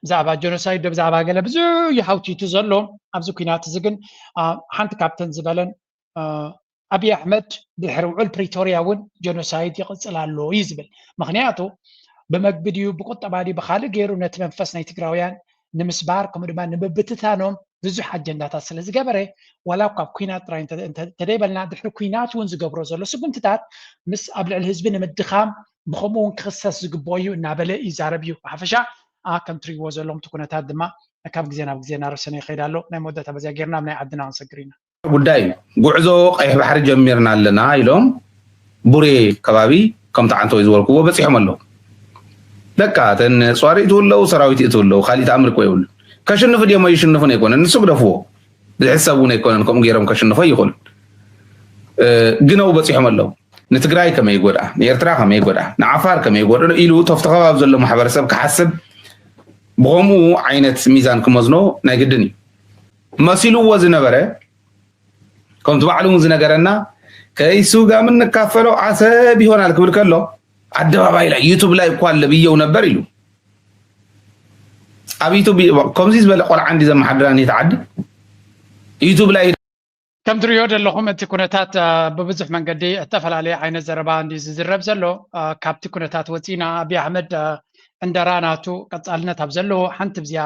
ብዛዕባ ጀኖሳይድ ዶ ብዛዕባ ገለ ብዙሕ እዩ ሃውቲቱ ዘሎ። ኣብዚ ኩናት እዚ ግን ሓንቲ ካብተን ዝበለን ኣብይ ኣሕመድ ድሕሪ ውዕል ፕሪቶርያ እውን ጀኖሳይድ ይቕፅል ኣሎ እዩ ዝብል። ምክንያቱ ብመግቢ ድዩ ብቁጠባ ድዩ ብካልእ ገይሩ ነቲ መንፈስ ናይ ትግራውያን ንምስባር ከምኡ ድማ ንምብትታኖም ብዙሕ ኣጀንዳታት ስለ ዝገበረ ዋላ እኳ ኣብ ኩናት ጥራይ እንተደይበልና ድሕሪ ኩናት እውን ዝገብሮ ዘሎ ስጉምትታት ምስ ኣብ ልዕሊ ህዝቢ ንምድኻም ብከምኡ እውን ክኽሰስ ዝግብኦ እዩ እናበለ ይዛረብ እዩ። ብሓፈሻ ከም ትሪእዎ ዘለኹም እቲ ኩነታት ድማ ካብ ግዜ ናብ ግዜ እናረሰነ ይኸይድ ኣሎ። ናይ መወዳእታ በዚኣ ጌርና ኣብ ናይ ዓድና ክንሰግር ኢና። ጉዳይ ጉዕዞ ቀይሕ ባሕሪ ጀሚርና ኣለና ኢሎም ቡሬ ከባቢ ከምቲ ዓንተወይ ዝበልክዎ በፂሖም ኣለዉ። በቃ እተን ኣፅዋር ይእትዉ ኣለዉ፣ ሰራዊት ይእትዉ ኣለዉ፣ ካሊእ ተኣምር እኮ የብሉን። ከሽንፉ ድዮም ኣይሽንፉን ኣይኮነን፣ ንሱ ግደፍዎ፣ ዝሕሰብ እውን ኣይኮነን፣ ከምኡ ገይሮም ከሽንፉ ኣይኽእሉን። ግን ኣብኡ በፂሖም ኣለዉ። ንትግራይ ከመይ ይጎድኣ፣ ንኤርትራ ከመይ ይጎድኣ፣ ንዓፋር ከመይ ይጎድኦ ኢሉ ተፍቲ ከባቢ ዘሎ ማሕበረሰብ ክሓስብ ብኸምኡ ዓይነት ሚዛን ክመዝኖ ናይ ግድን እዩ። መሲልዎ ዝነበረ ከምቲ ባዕሉ እውን ዝነገረና ከይስውጋምን ንካፈሎ ዓሰብ ይሆናል ክብል ከሎ ኣደባባይ ላይ ዩቱብ ላይ እኳ ለብየው ነበር ኢሉ ኣብ ዩቱብ ከምዚ ዝበለ ቆልዓ እንዲ ዘመሓድራ ኔት ዓዲ ዩቱብ ላይ ከም ትሪኦ ዘለኹም እቲ ኩነታት ብብዙሕ መንገዲ እተፈላለየ ዓይነት ዘረባ እንዲ ዝዝረብ ዘሎ። ካብቲ ኩነታት ወፂና ኣብይ ኣሕመድ ዕንደራ ናቱ ቀፃልነት ኣብ ዘለዎ ሓንቲ ብዚኣ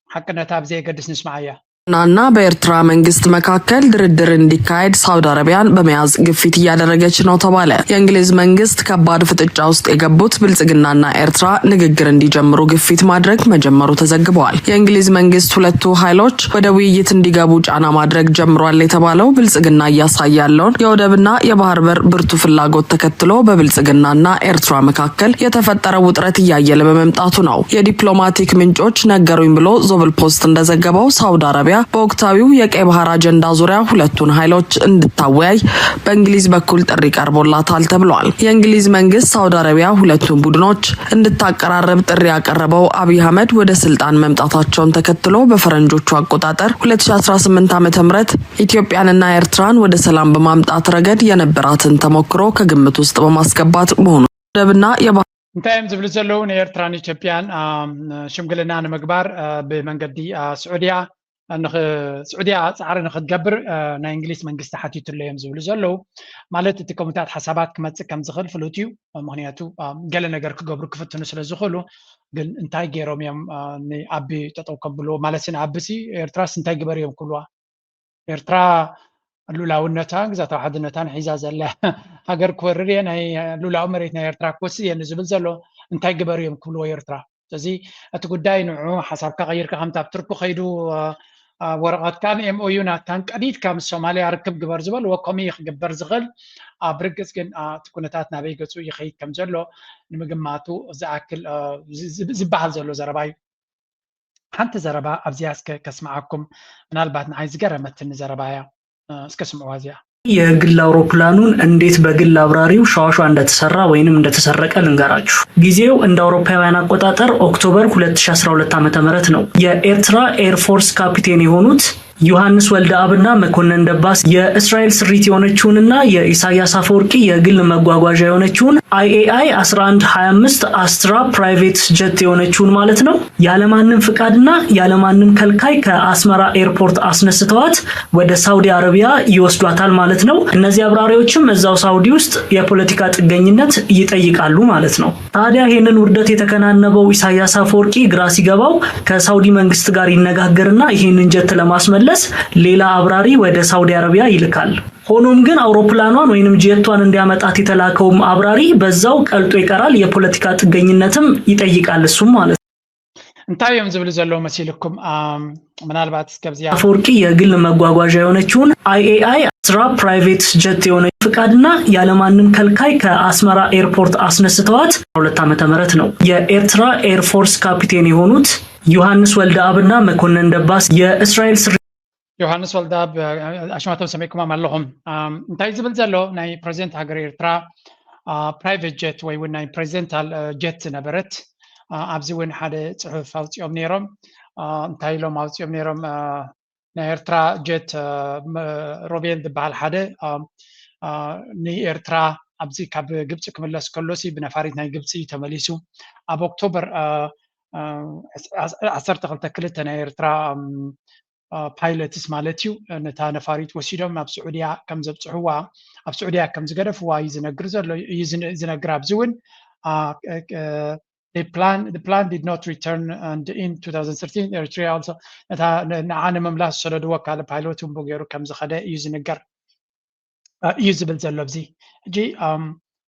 ሓቅነታ ብዘየገድስ ንስማዓያ። ናና በኤርትራ መንግስት መካከል ድርድር እንዲካሄድ ሳውዲ አረቢያን በመያዝ ግፊት እያደረገች ነው ተባለ። የእንግሊዝ መንግስት ከባድ ፍጥጫ ውስጥ የገቡት ብልጽግናና ኤርትራ ንግግር እንዲጀምሩ ግፊት ማድረግ መጀመሩ ተዘግበዋል። የእንግሊዝ መንግስት ሁለቱ ኃይሎች ወደ ውይይት እንዲገቡ ጫና ማድረግ ጀምሯል የተባለው ብልጽግና እያሳየ ያለውን የወደብና የባህር በር ብርቱ ፍላጎት ተከትሎ በብልጽግናና ኤርትራ መካከል የተፈጠረው ውጥረት እያየለ በመምጣቱ ነው። የዲፕሎማቲክ ምንጮች ነገሩኝ ብሎ ዞብል ፖስት እንደዘገበው ሳውዲ አረቢያ በወቅታዊው የቀይ ባህር አጀንዳ ዙሪያ ሁለቱን ኃይሎች እንድታወያይ በእንግሊዝ በኩል ጥሪ ቀርቦላታል ተብሏል። የእንግሊዝ መንግስት ሳውዲ አረቢያ ሁለቱን ቡድኖች እንድታቀራረብ ጥሪ ያቀረበው አብይ አህመድ ወደ ስልጣን መምጣታቸውን ተከትሎ በፈረንጆቹ አቆጣጠር ሁለት ሺ አስራ ስምንት ዓመተ ምህረት ኢትዮጵያንና ኤርትራን ወደ ሰላም በማምጣት ረገድ የነበራትን ተሞክሮ ከግምት ውስጥ በማስገባት መሆኑ ወደብና የባ እንታይ እዮም ዝብሉ ዘለዉ? ንኤርትራን ኢትዮጵያን ሽምግልና ንምግባር ብመንገዲ ስዑድያ ስዑድያ ፃዕሪ ንክትገብር ናይ እንግሊዝ መንግስቲ ሓቲቱሎ እዮም ዝብሉ ዘለዉ። ማለት እቲ ከምታት ሓሳባት ክመፅእ ከም ዝኽእል ፍሉጥ እዩ። ምክንያቱ ገለ ነገር ክገብሩ ክፍትኑ ስለ ዝኽእሉ። ግን እንታይ ገይሮም እዮም ንኣቢ ጠጠው ከብልዎ? ማለት ንኣቢሲ ኤርትራስ እንታይ ግበር እዮም ክብልዋ? ኤርትራ ሉላውነታን ግዛታዊ ሓድነታን ሒዛ ዘላ ሃገር ክወርር እየ፣ ናይ ሉላዊ መሬት ናይ ኤርትራ ክወስድ እየ ንዝብል ዘሎ እንታይ ግበር እዮም ክብልዎ ኤርትራ? ስለዚ እቲ ጉዳይ ንዑ ሓሳብካ ቀይርካ ከምቲ ኣብ ቱርኪ ከይዱ ወረቐትካን M O U ናትካን ቀዲድካ ምስ ሶማልያ ርክብ ግበር ዝበልዎ ከምኡ እዩ ክግበር ዝኽእል። ብርግጽ ግን እቲ ኩነታት ናበይ ገጹ ይኸይድ ከም ዘሎ ንምግማቱ ዝኣክል ዝበሃል ዘሎ ዘረባ እዩ። ሓንቲ ዘረባ ኣብዚኣ እስከ ከስምዓኩም፣ ምናልባት ንዓይ ዝገረመትኒ ዘረባ እያ። እስከ ስምዕዋ እዚኣ። የግል አውሮፕላኑን እንዴት በግል አብራሪው ሸዋሸዋ እንደተሰራ ወይንም እንደተሰረቀ ልንገራችሁ። ጊዜው እንደ አውሮፓውያን አቆጣጠር ኦክቶበር ሁለት ሺ አስራ ሁለት ዓመተ ምህረት ነው። የኤርትራ ኤርፎርስ ካፒቴን የሆኑት ዮሐንስ ወልደአብና መኮንን ደባስ የእስራኤል ስሪት የሆነችውንና የኢሳያስ አፈወርቂ የግል መጓጓዣ የሆነችውን I A I አስራ አንድ ሃያ አምስት አስትራ ፕራይቬት ጀት የሆነችውን ማለት ነው ያለማንም ፍቃድና ያለማንም ከልካይ ከአስመራ ኤርፖርት አስነስተዋት ወደ ሳውዲ አረቢያ ይወስዷታል ማለት ነው። እነዚህ አብራሪዎችም እዛው ሳውዲ ውስጥ የፖለቲካ ጥገኝነት ይጠይቃሉ ማለት ነው። ታዲያ ይህንን ውርደት የተከናነበው ኢሳያስ አፈወርቂ ግራ ሲገባው ከሳውዲ መንግስት ጋር ይነጋገርና ይህንን ጀት ለማስመለስ ሌላ አብራሪ ወደ ሳውዲ አረቢያ ይልካል። ሆኖም ግን አውሮፕላኗን ወይንም ጀቷን እንዲያመጣት የተላከውም አብራሪ በዛው ቀልጦ ይቀራል፣ የፖለቲካ ጥገኝነትም ይጠይቃል እሱም ማለት ነው። እንታይ እዮም ዝብሉ ዘለዉ መሲልኩም? ምናልባት እስከብዚያ አፈወርቂ የግል መጓጓዣ የሆነችውን I A I አስራ ፕራይቬት ጀት የሆነ ፍቃድና ያለማንም ከልካይ ከአስመራ ኤርፖርት አስነስተዋት ሁለት ዓመተ ምህረት ነው። የኤርትራ ኤርፎርስ ካፒቴን የሆኑት ዮሐንስ ወልደአብና መኮንን ደባስ የእስራኤል ስሪ ዮሃንስ ወልደኣብ ኣሽማቶም ሰሚዕኩሞም ኣለኹም። እንታይ ዝብል ዘሎ ናይ ፕሬዚደንት ሃገር ኤርትራ ፕራይቬት ጀት ወይ እውን ናይ ፕሬዚደንታል ጀት ዝነበረት ኣብዚ እውን ሓደ ፅሑፍ ኣውፂኦም ነይሮም። እንታይ ኢሎም ኣውፂኦም ነይሮም? ናይ ኤርትራ ጀት ሮቤል ዝበሃል ሓደ ንኤርትራ ኣብዚ ካብ ግብፂ ክምለስ ከሎሲ ብነፋሪት ናይ ግብፂ ተመሊሱ ኣብ ኦክቶበር ዓሰርተ ክልተ ክልተ ናይ ኤርትራ ፓይለትስ ማለት እዩ ነታ ነፋሪት ወሲዶም ናብ ስዑድያ ከም ዘብፅሕዋ ኣብ ስዑድያ ከም ዝገደፍዋ እዩ ዝነግር ዘሎ እዩ ዝነግር ኣብዚ እውን plan the plan did not return and in two thousand thirteen Eritrea also ነታ ንዓ ንምምላስ ዝሰደድዎ ካልእ ፓይሎት እውን ገይሩ ከም ዝኸደ እዩ ዝንገር እዩ ዝብል ዘሎ ኣብዚ ሕጂ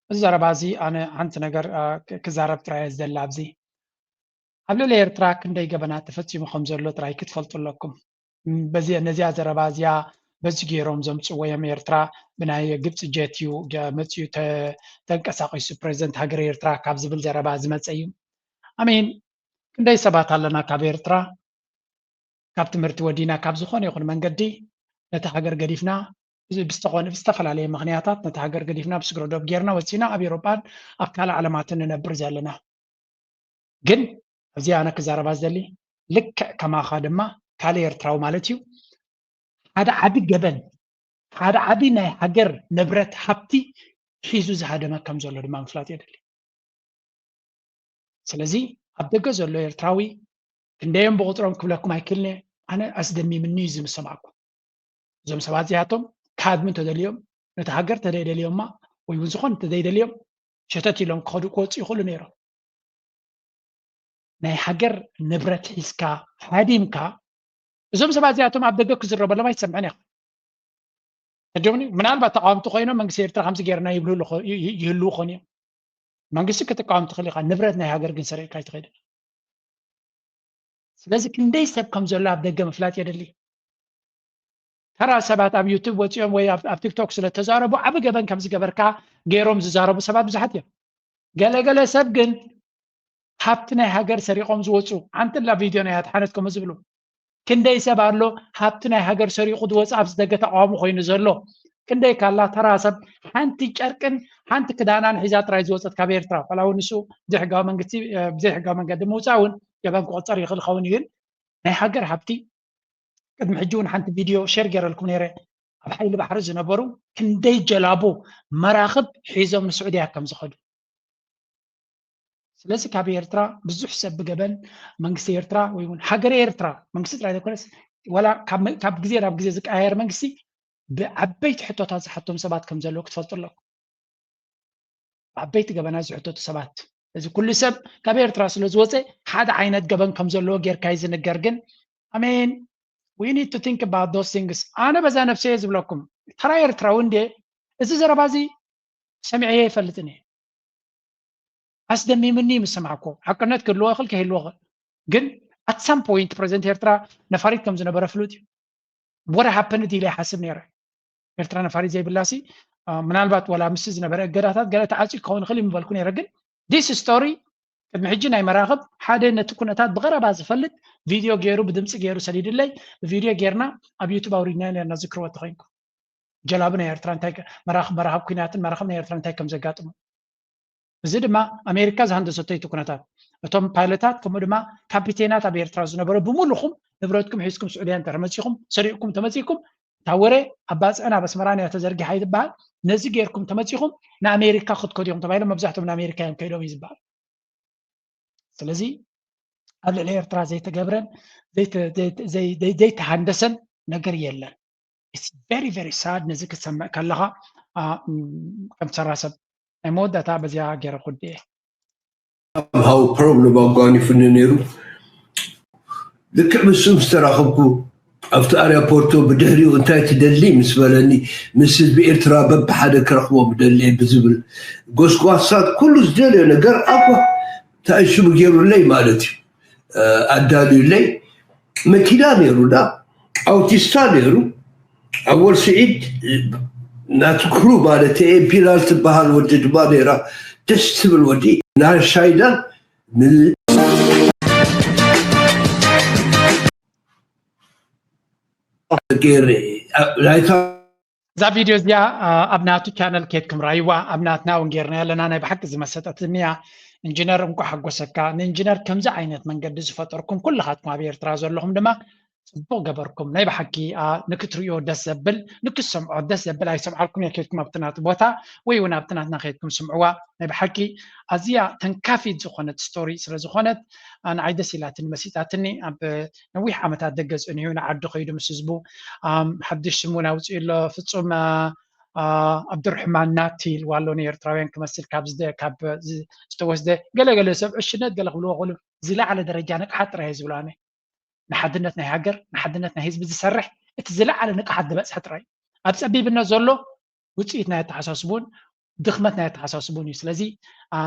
እዚ ዘረባ እዚ ኣነ ሓንቲ ነገር ክዛረብ ጥራይ ዘላ ኣብዚ ኣብ ልዕሊ ኤርትራ ክንደይ ገበናት ተፈፂሙ ከም ዘሎ ጥራይ ክትፈልጡ ኣለኩም። በዚ ነዚኣ ዘረባ እዚኣ በዚ ገይሮም ዘምፅዎ እዮም። ኤርትራ ብናይ ግብፂ ጀት እዩ መፅኡ ተንቀሳቂሱ ፕሬዚደንት ሃገር ኤርትራ ካብ ዝብል ዘረባ ዝመፀ እዩ። ኣሜን። ክንደይ ሰባት ኣለና ካብ ኤርትራ ካብ ትምህርቲ ወዲና ካብ ዝኾነ ይኹን መንገዲ ነቲ ሃገር ገዲፍና ብዝተኾነ ብዝተፈላለየ ምኽንያታት ነቲ ሃገር ገዲፍና ብስግረ ዶብ ጌርና ወፂና ኣብ ኤውሮጳን ኣብ ካልእ ዓለማትን ንነብር ዘለና። ግን ኣብዚ ኣነ ክዛረባ ዝደሊ ልክዕ ከማኻ ድማ ካልእ ኤርትራዊ ማለት እዩ ሓደ ዓቢ ገበን ሓደ ዓቢ ናይ ሃገር ንብረት ሃብቲ ሒዙ ዝሃደመ ከም ዘሎ ድማ ምፍላጥ የደሊ። ስለዚ ኣብ ደገ ዘሎ ኤርትራዊ ክንደዮም ብቁፅሮም ክብለኩም ኣይክልነ ኣነ ኣስደሚምኒ እዩ ዝምሰማዕኩም። እዞም ሰባት እዚኣቶም ክሃድሙ እንተደልዮም ነቲ ሃገር እንተዘይደልዮማ ወይ እውን ዝኾነ እንተዘይደልዮም ሸተት ኢሎም ክኸዱ ክወፁ ይኽእሉ ነይሮም። ናይ ሃገር ንብረት ሒዝካ ሃዲምካ እዞም ሰባት እዚኣቶም ኣብ ደገ ክዝረበሎም ኣይትሰምዕን ኢኻ። ሕጂ ምናልባት ተቃወምቲ ኮይኖም መንግስቲ ኤርትራ ከምዚ ጌርና ይብሉ ይህልዉ ኾን እዮም። መንግስቲ ክትቃወም ትኽእል ኢኻ፣ ንብረት ናይ ሃገር ግን ሰሪቕካ ኣይትኸይድን። ስለዚ ክንደይ ሰብ ከም ዘሎ ኣብ ደገ ምፍላጥ የድሊ። ተራ ሰባት ኣብ ዩቱብ ወፂኦም ወይ ኣብ ቲክቶክ ስለ ተዛረቡ ዓቢ ገበን ከም ዝገበርካ ገይሮም ዝዛረቡ ሰባት ብዙሓት እዮም። ገለገለ ሰብ ግን ሃብቲ ናይ ሃገር ሰሪቖም ዝወፁ ሓንቲ ላ ቪድዮ ናይ ኣድሓነት ከምኡ ዝብሉ ክንደይ ሰብ ኣሎ ሃብቲ ናይ ሃገር ሰሪቑ ዝወፅእ ኣብዚ ደገ ተቃዋሚ ኮይኑ ዘሎ ክንደይ ካላ ተራ ሰብ ሓንቲ ጨርቅን ሓንቲ ክዳናን ሒዛ ጥራይ ዝወፀት ካብ ኤርትራ ዋላ እውን ንሱ ብዘይሕጋዊ መንግስቲ ብዘይሕጋዊ መንገዲ ምውፃእ እውን ገበን ክቆፀር ይኽእል ኸውን ግን ናይ ሃገር ሃብቲ ቅድሚ ሕጂ እውን ሓንቲ ቪድዮ ሸር ገይረልኩም ነይረ ኣብ ሓይሊ ባሕሪ ዝነበሩ ክንደይ ጀላቡ መራኽብ ሒዞም ንስዑድያ ከም ዝኸዱ ስለዚ ካብ ኤርትራ ብዙሕ ሰብ ብገበን መንግስቲ ኤርትራ ወይ እውን ሃገረ ኤርትራ መንግስቲ ጥራይ ዘይኮነስ ዋላ ካብ ግዜ ናብ ግዜ ዝቀያየር መንግስቲ ብዓበይቲ ሕቶታት ዝሓቶም ሰባት ከም ዘለዉ ክትፈልጡ ኣለኩም። ዓበይቲ ገበናት ዝሕተቱ ሰባት እዚ ኩሉ ሰብ ካብ ኤርትራ ስለ ዝወፀ ሓደ ዓይነት ገበን ከም ዘለዎ ጌርካ እዩ ዝንገር ግን ኣሜን we need to think about those things ኣነ በዛ ነፍሰየ ዝብለኩም ተራ ኤርትራዊ እንዴ እዚ ዘረባ እዚ ሰሚዐየ ይፈልጥን እየ ኣስደሚምኒ ምስ ሰማዕኩ ሓቅነት ክህልዎ ይኽእል ከይህልዎ ይኽእል ግን At some point ፕረዚደንት ኤርትራ ነፋሪት ከም ዝነበረ ፍሉጥ እዩ። What happened ኢለ ይሓስብ ነይረ። ኤርትራ ነፋሪት ዘይብላሲ ምናልባት ዋላ ምስ ዝነበረ እገዳታት ገለ ተዓፅዩ ክኸውን ይኽእል ይምበልኩ ነይረ። ግን this story ቅድሚ ሕጂ ናይ መራኽብ ሓደ ነቲ ኩነታት ብቐረባ ዝፈልጥ ቪድዮ ገይሩ ብድምፂ ገይሩ ሰዲድለይ። ብቪድዮ ጌርና ኣብ ዩቱብ ኣውሪድና ነርና ዝክርወ ተኮይንኩ ጀላቡ ናይ ኤርትራ እንታይ መራኽብ መራኽብ ኩናትን መራኽብ ናይ ኤርትራ እንታይ ከም ዘጋጥሙ። እዚ ድማ ኣሜሪካ ዝሃንደሰቶ እቲ ኩነታት እቶም ፓይለታት ከምኡ ድማ ካፒቴናት ኣብ ኤርትራ ዝነበሩ ብምሉኹም ንብረትኩም ሒዝኩም ስዑድያ እንተመፂኹም ሰሪቕኩም ተመፂኩም እታ ወረ ኣብ ባፅዕን ኣብ ኣስመራን እያ ተዘርጊሓ ይትበሃል። ነዚ ጌርኩም ተመፂኹም ንኣሜሪካ ክትከዱ ኢኹም ተባሂሎም መብዛሕትኦም ንኣሜሪካ እዮም ከይዶም እዩ ዝበሃል። ስለዚ ኣብ ልዕሊ ኤርትራ ዘይተገብረን ዘይተሃንደሰን ነገር የለን። It's very very sad። ነዚ ክትሰምዕ ከለኻ ከም ሰራ ሰብ ናይ መወዳእታ በዚኣ ገይረ ኩድ እየ። ሃው ፕሮብለም ኣጓኒፉኒ ነይሩ። ልክዕ ምስ ምስ ተራኸብኩ ኣብቲ ኣርያፖርቶ ብድሕሪኡ እንታይ ትደሊ ምስ በለኒ ምስ ህዝቢ ኤርትራ በብሓደ ክረኽቦም ደሊ ብዝብል ጎስጓሳት ኩሉ ዝደልዮ ነገር ኣኳ እንታይ ሽሙ ገይሩለይ ማለት እዩ ኣዳልዩለይ። መኪና ነይሩ ዳ ኣውቲስታ ነይሩ። ኣወል ስዒድ ናቲ ክሩ ማለት እየ። ቢላል ትበሃል ወዲ ድማ ነይራ ደስ ትብል ወዲ ናሻይዳ ገይረ ናይታ እዛ ቪድዮ እዚኣ ኣብ ናቱ ቻነል ኬድኩም ራይዋ ኣብ ናትና እውን ጌርና ኣለና። ናይ ብሓቂ ዝመሰጠትኒ እያ። ኢንጂነር እንኳ ሓጎሰካ። ንኢንጂነር ከምዚ ዓይነት መንገዲ ዝፈጠርኩም ኩልኻትኩም ኣብ ኤርትራ ዘለኹም ድማ ጽቡቕ ገበርኩም። ናይ ብሓቂ ንክትርእዮ ደስ ዘብል ንክትሰምዖ ደስ ዘብል ኣይሰምዓልኩም እየ። ኬድኩም ኣብቲ ናቱ ቦታ ወይ እውን ኣብቲ ናትና ኬድኩም ስምዕዋ። ናይ ብሓቂ ኣዝያ ተንካፊት ዝኾነት ስቶሪ ስለ ዝኾነት ንዓይ ደስ ኢላትኒ መሲጣትኒ። ኣብ ነዊሕ ዓመታት ደገ ጽንሑ ንዓዱ ከይዱ ምስ ህዝቡ ሓድሽ ስም እውን ኣውፅኡ ኣሎ። ፍፁም ኣብዱርሕማን ናቲ ኢልዋ ኣሎ ንኤርትራውያን ክመስል ካብ ዝተወስደ ገለገለ ሰብ ዕሽነት ገለ ክብልዎ ክእሉ ዝለዓለ ደረጃ ንቅሓት ጥራይ ዝብሎ ኣነ ንሓድነት ናይ ሃገር ንሓድነት ናይ ህዝቢ ዝሰርሕ እቲ ዝለዓለ ንቅሓት ዝበፅሐ ጥራይ ኣብ ፀቢብነት ዘሎ ውፅኢት ናይ ኣተሓሳስቡን ድኽመት ናይ ኣተሓሳስቡን እዩ። ስለዚ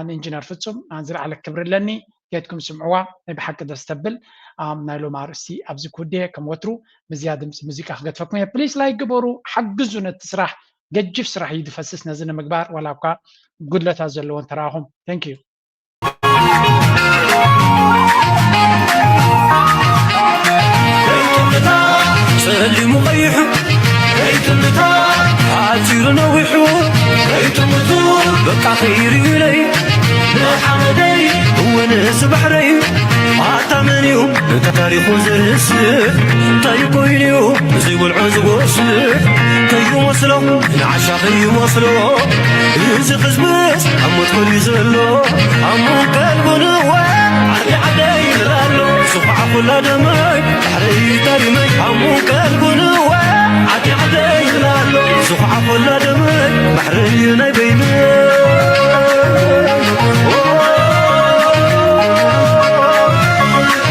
ንኢንጂነር ፍፁም ዝለዓለ ክብሪ ኣለኒ። ጌድኩም ስምዕዋ ናይ ብሓቂ ደስ ተብል። ናይ ሎም ኣርእስቲ ኣብዚ ክውድየ ከም ወትሩ ምዝያ ድምፂ ሙዚቃ ክገድፈኩም እየ። ፕሊስ ላይክ ግበሩ ሓግዙ ነቲ ስራሕ ገጅፍ ስራሕ እዩ ዝፈስስ ነዚ ንምግባር ዋላ እኳ ጉድለታት ዘለዎን ተራኹም። Thank you። ጸሊሙ ቀይሑ ከይትምታ ሓጺሩ ነዊሑ ከይትምቱ በቃ ከይርዩለይ ንሓመደይ እውን ስባሕረይ ኣታ መን እዩ ነታ ታሪኹ ዘርስዕ እንታይ ኮይኑ እዩ ዘይበልዖ ዝጎስዕ ከይመስሎ ንዓሻ ከይመስሎ እዚ ሕዝብስ ኣብ ሞት ኮልዩ ዘሎ ኣሙን ቀልቡ ንወ ዓዲ ዓደይ ይብል ኣሎ ዝኹዓ ኩላ ደመይ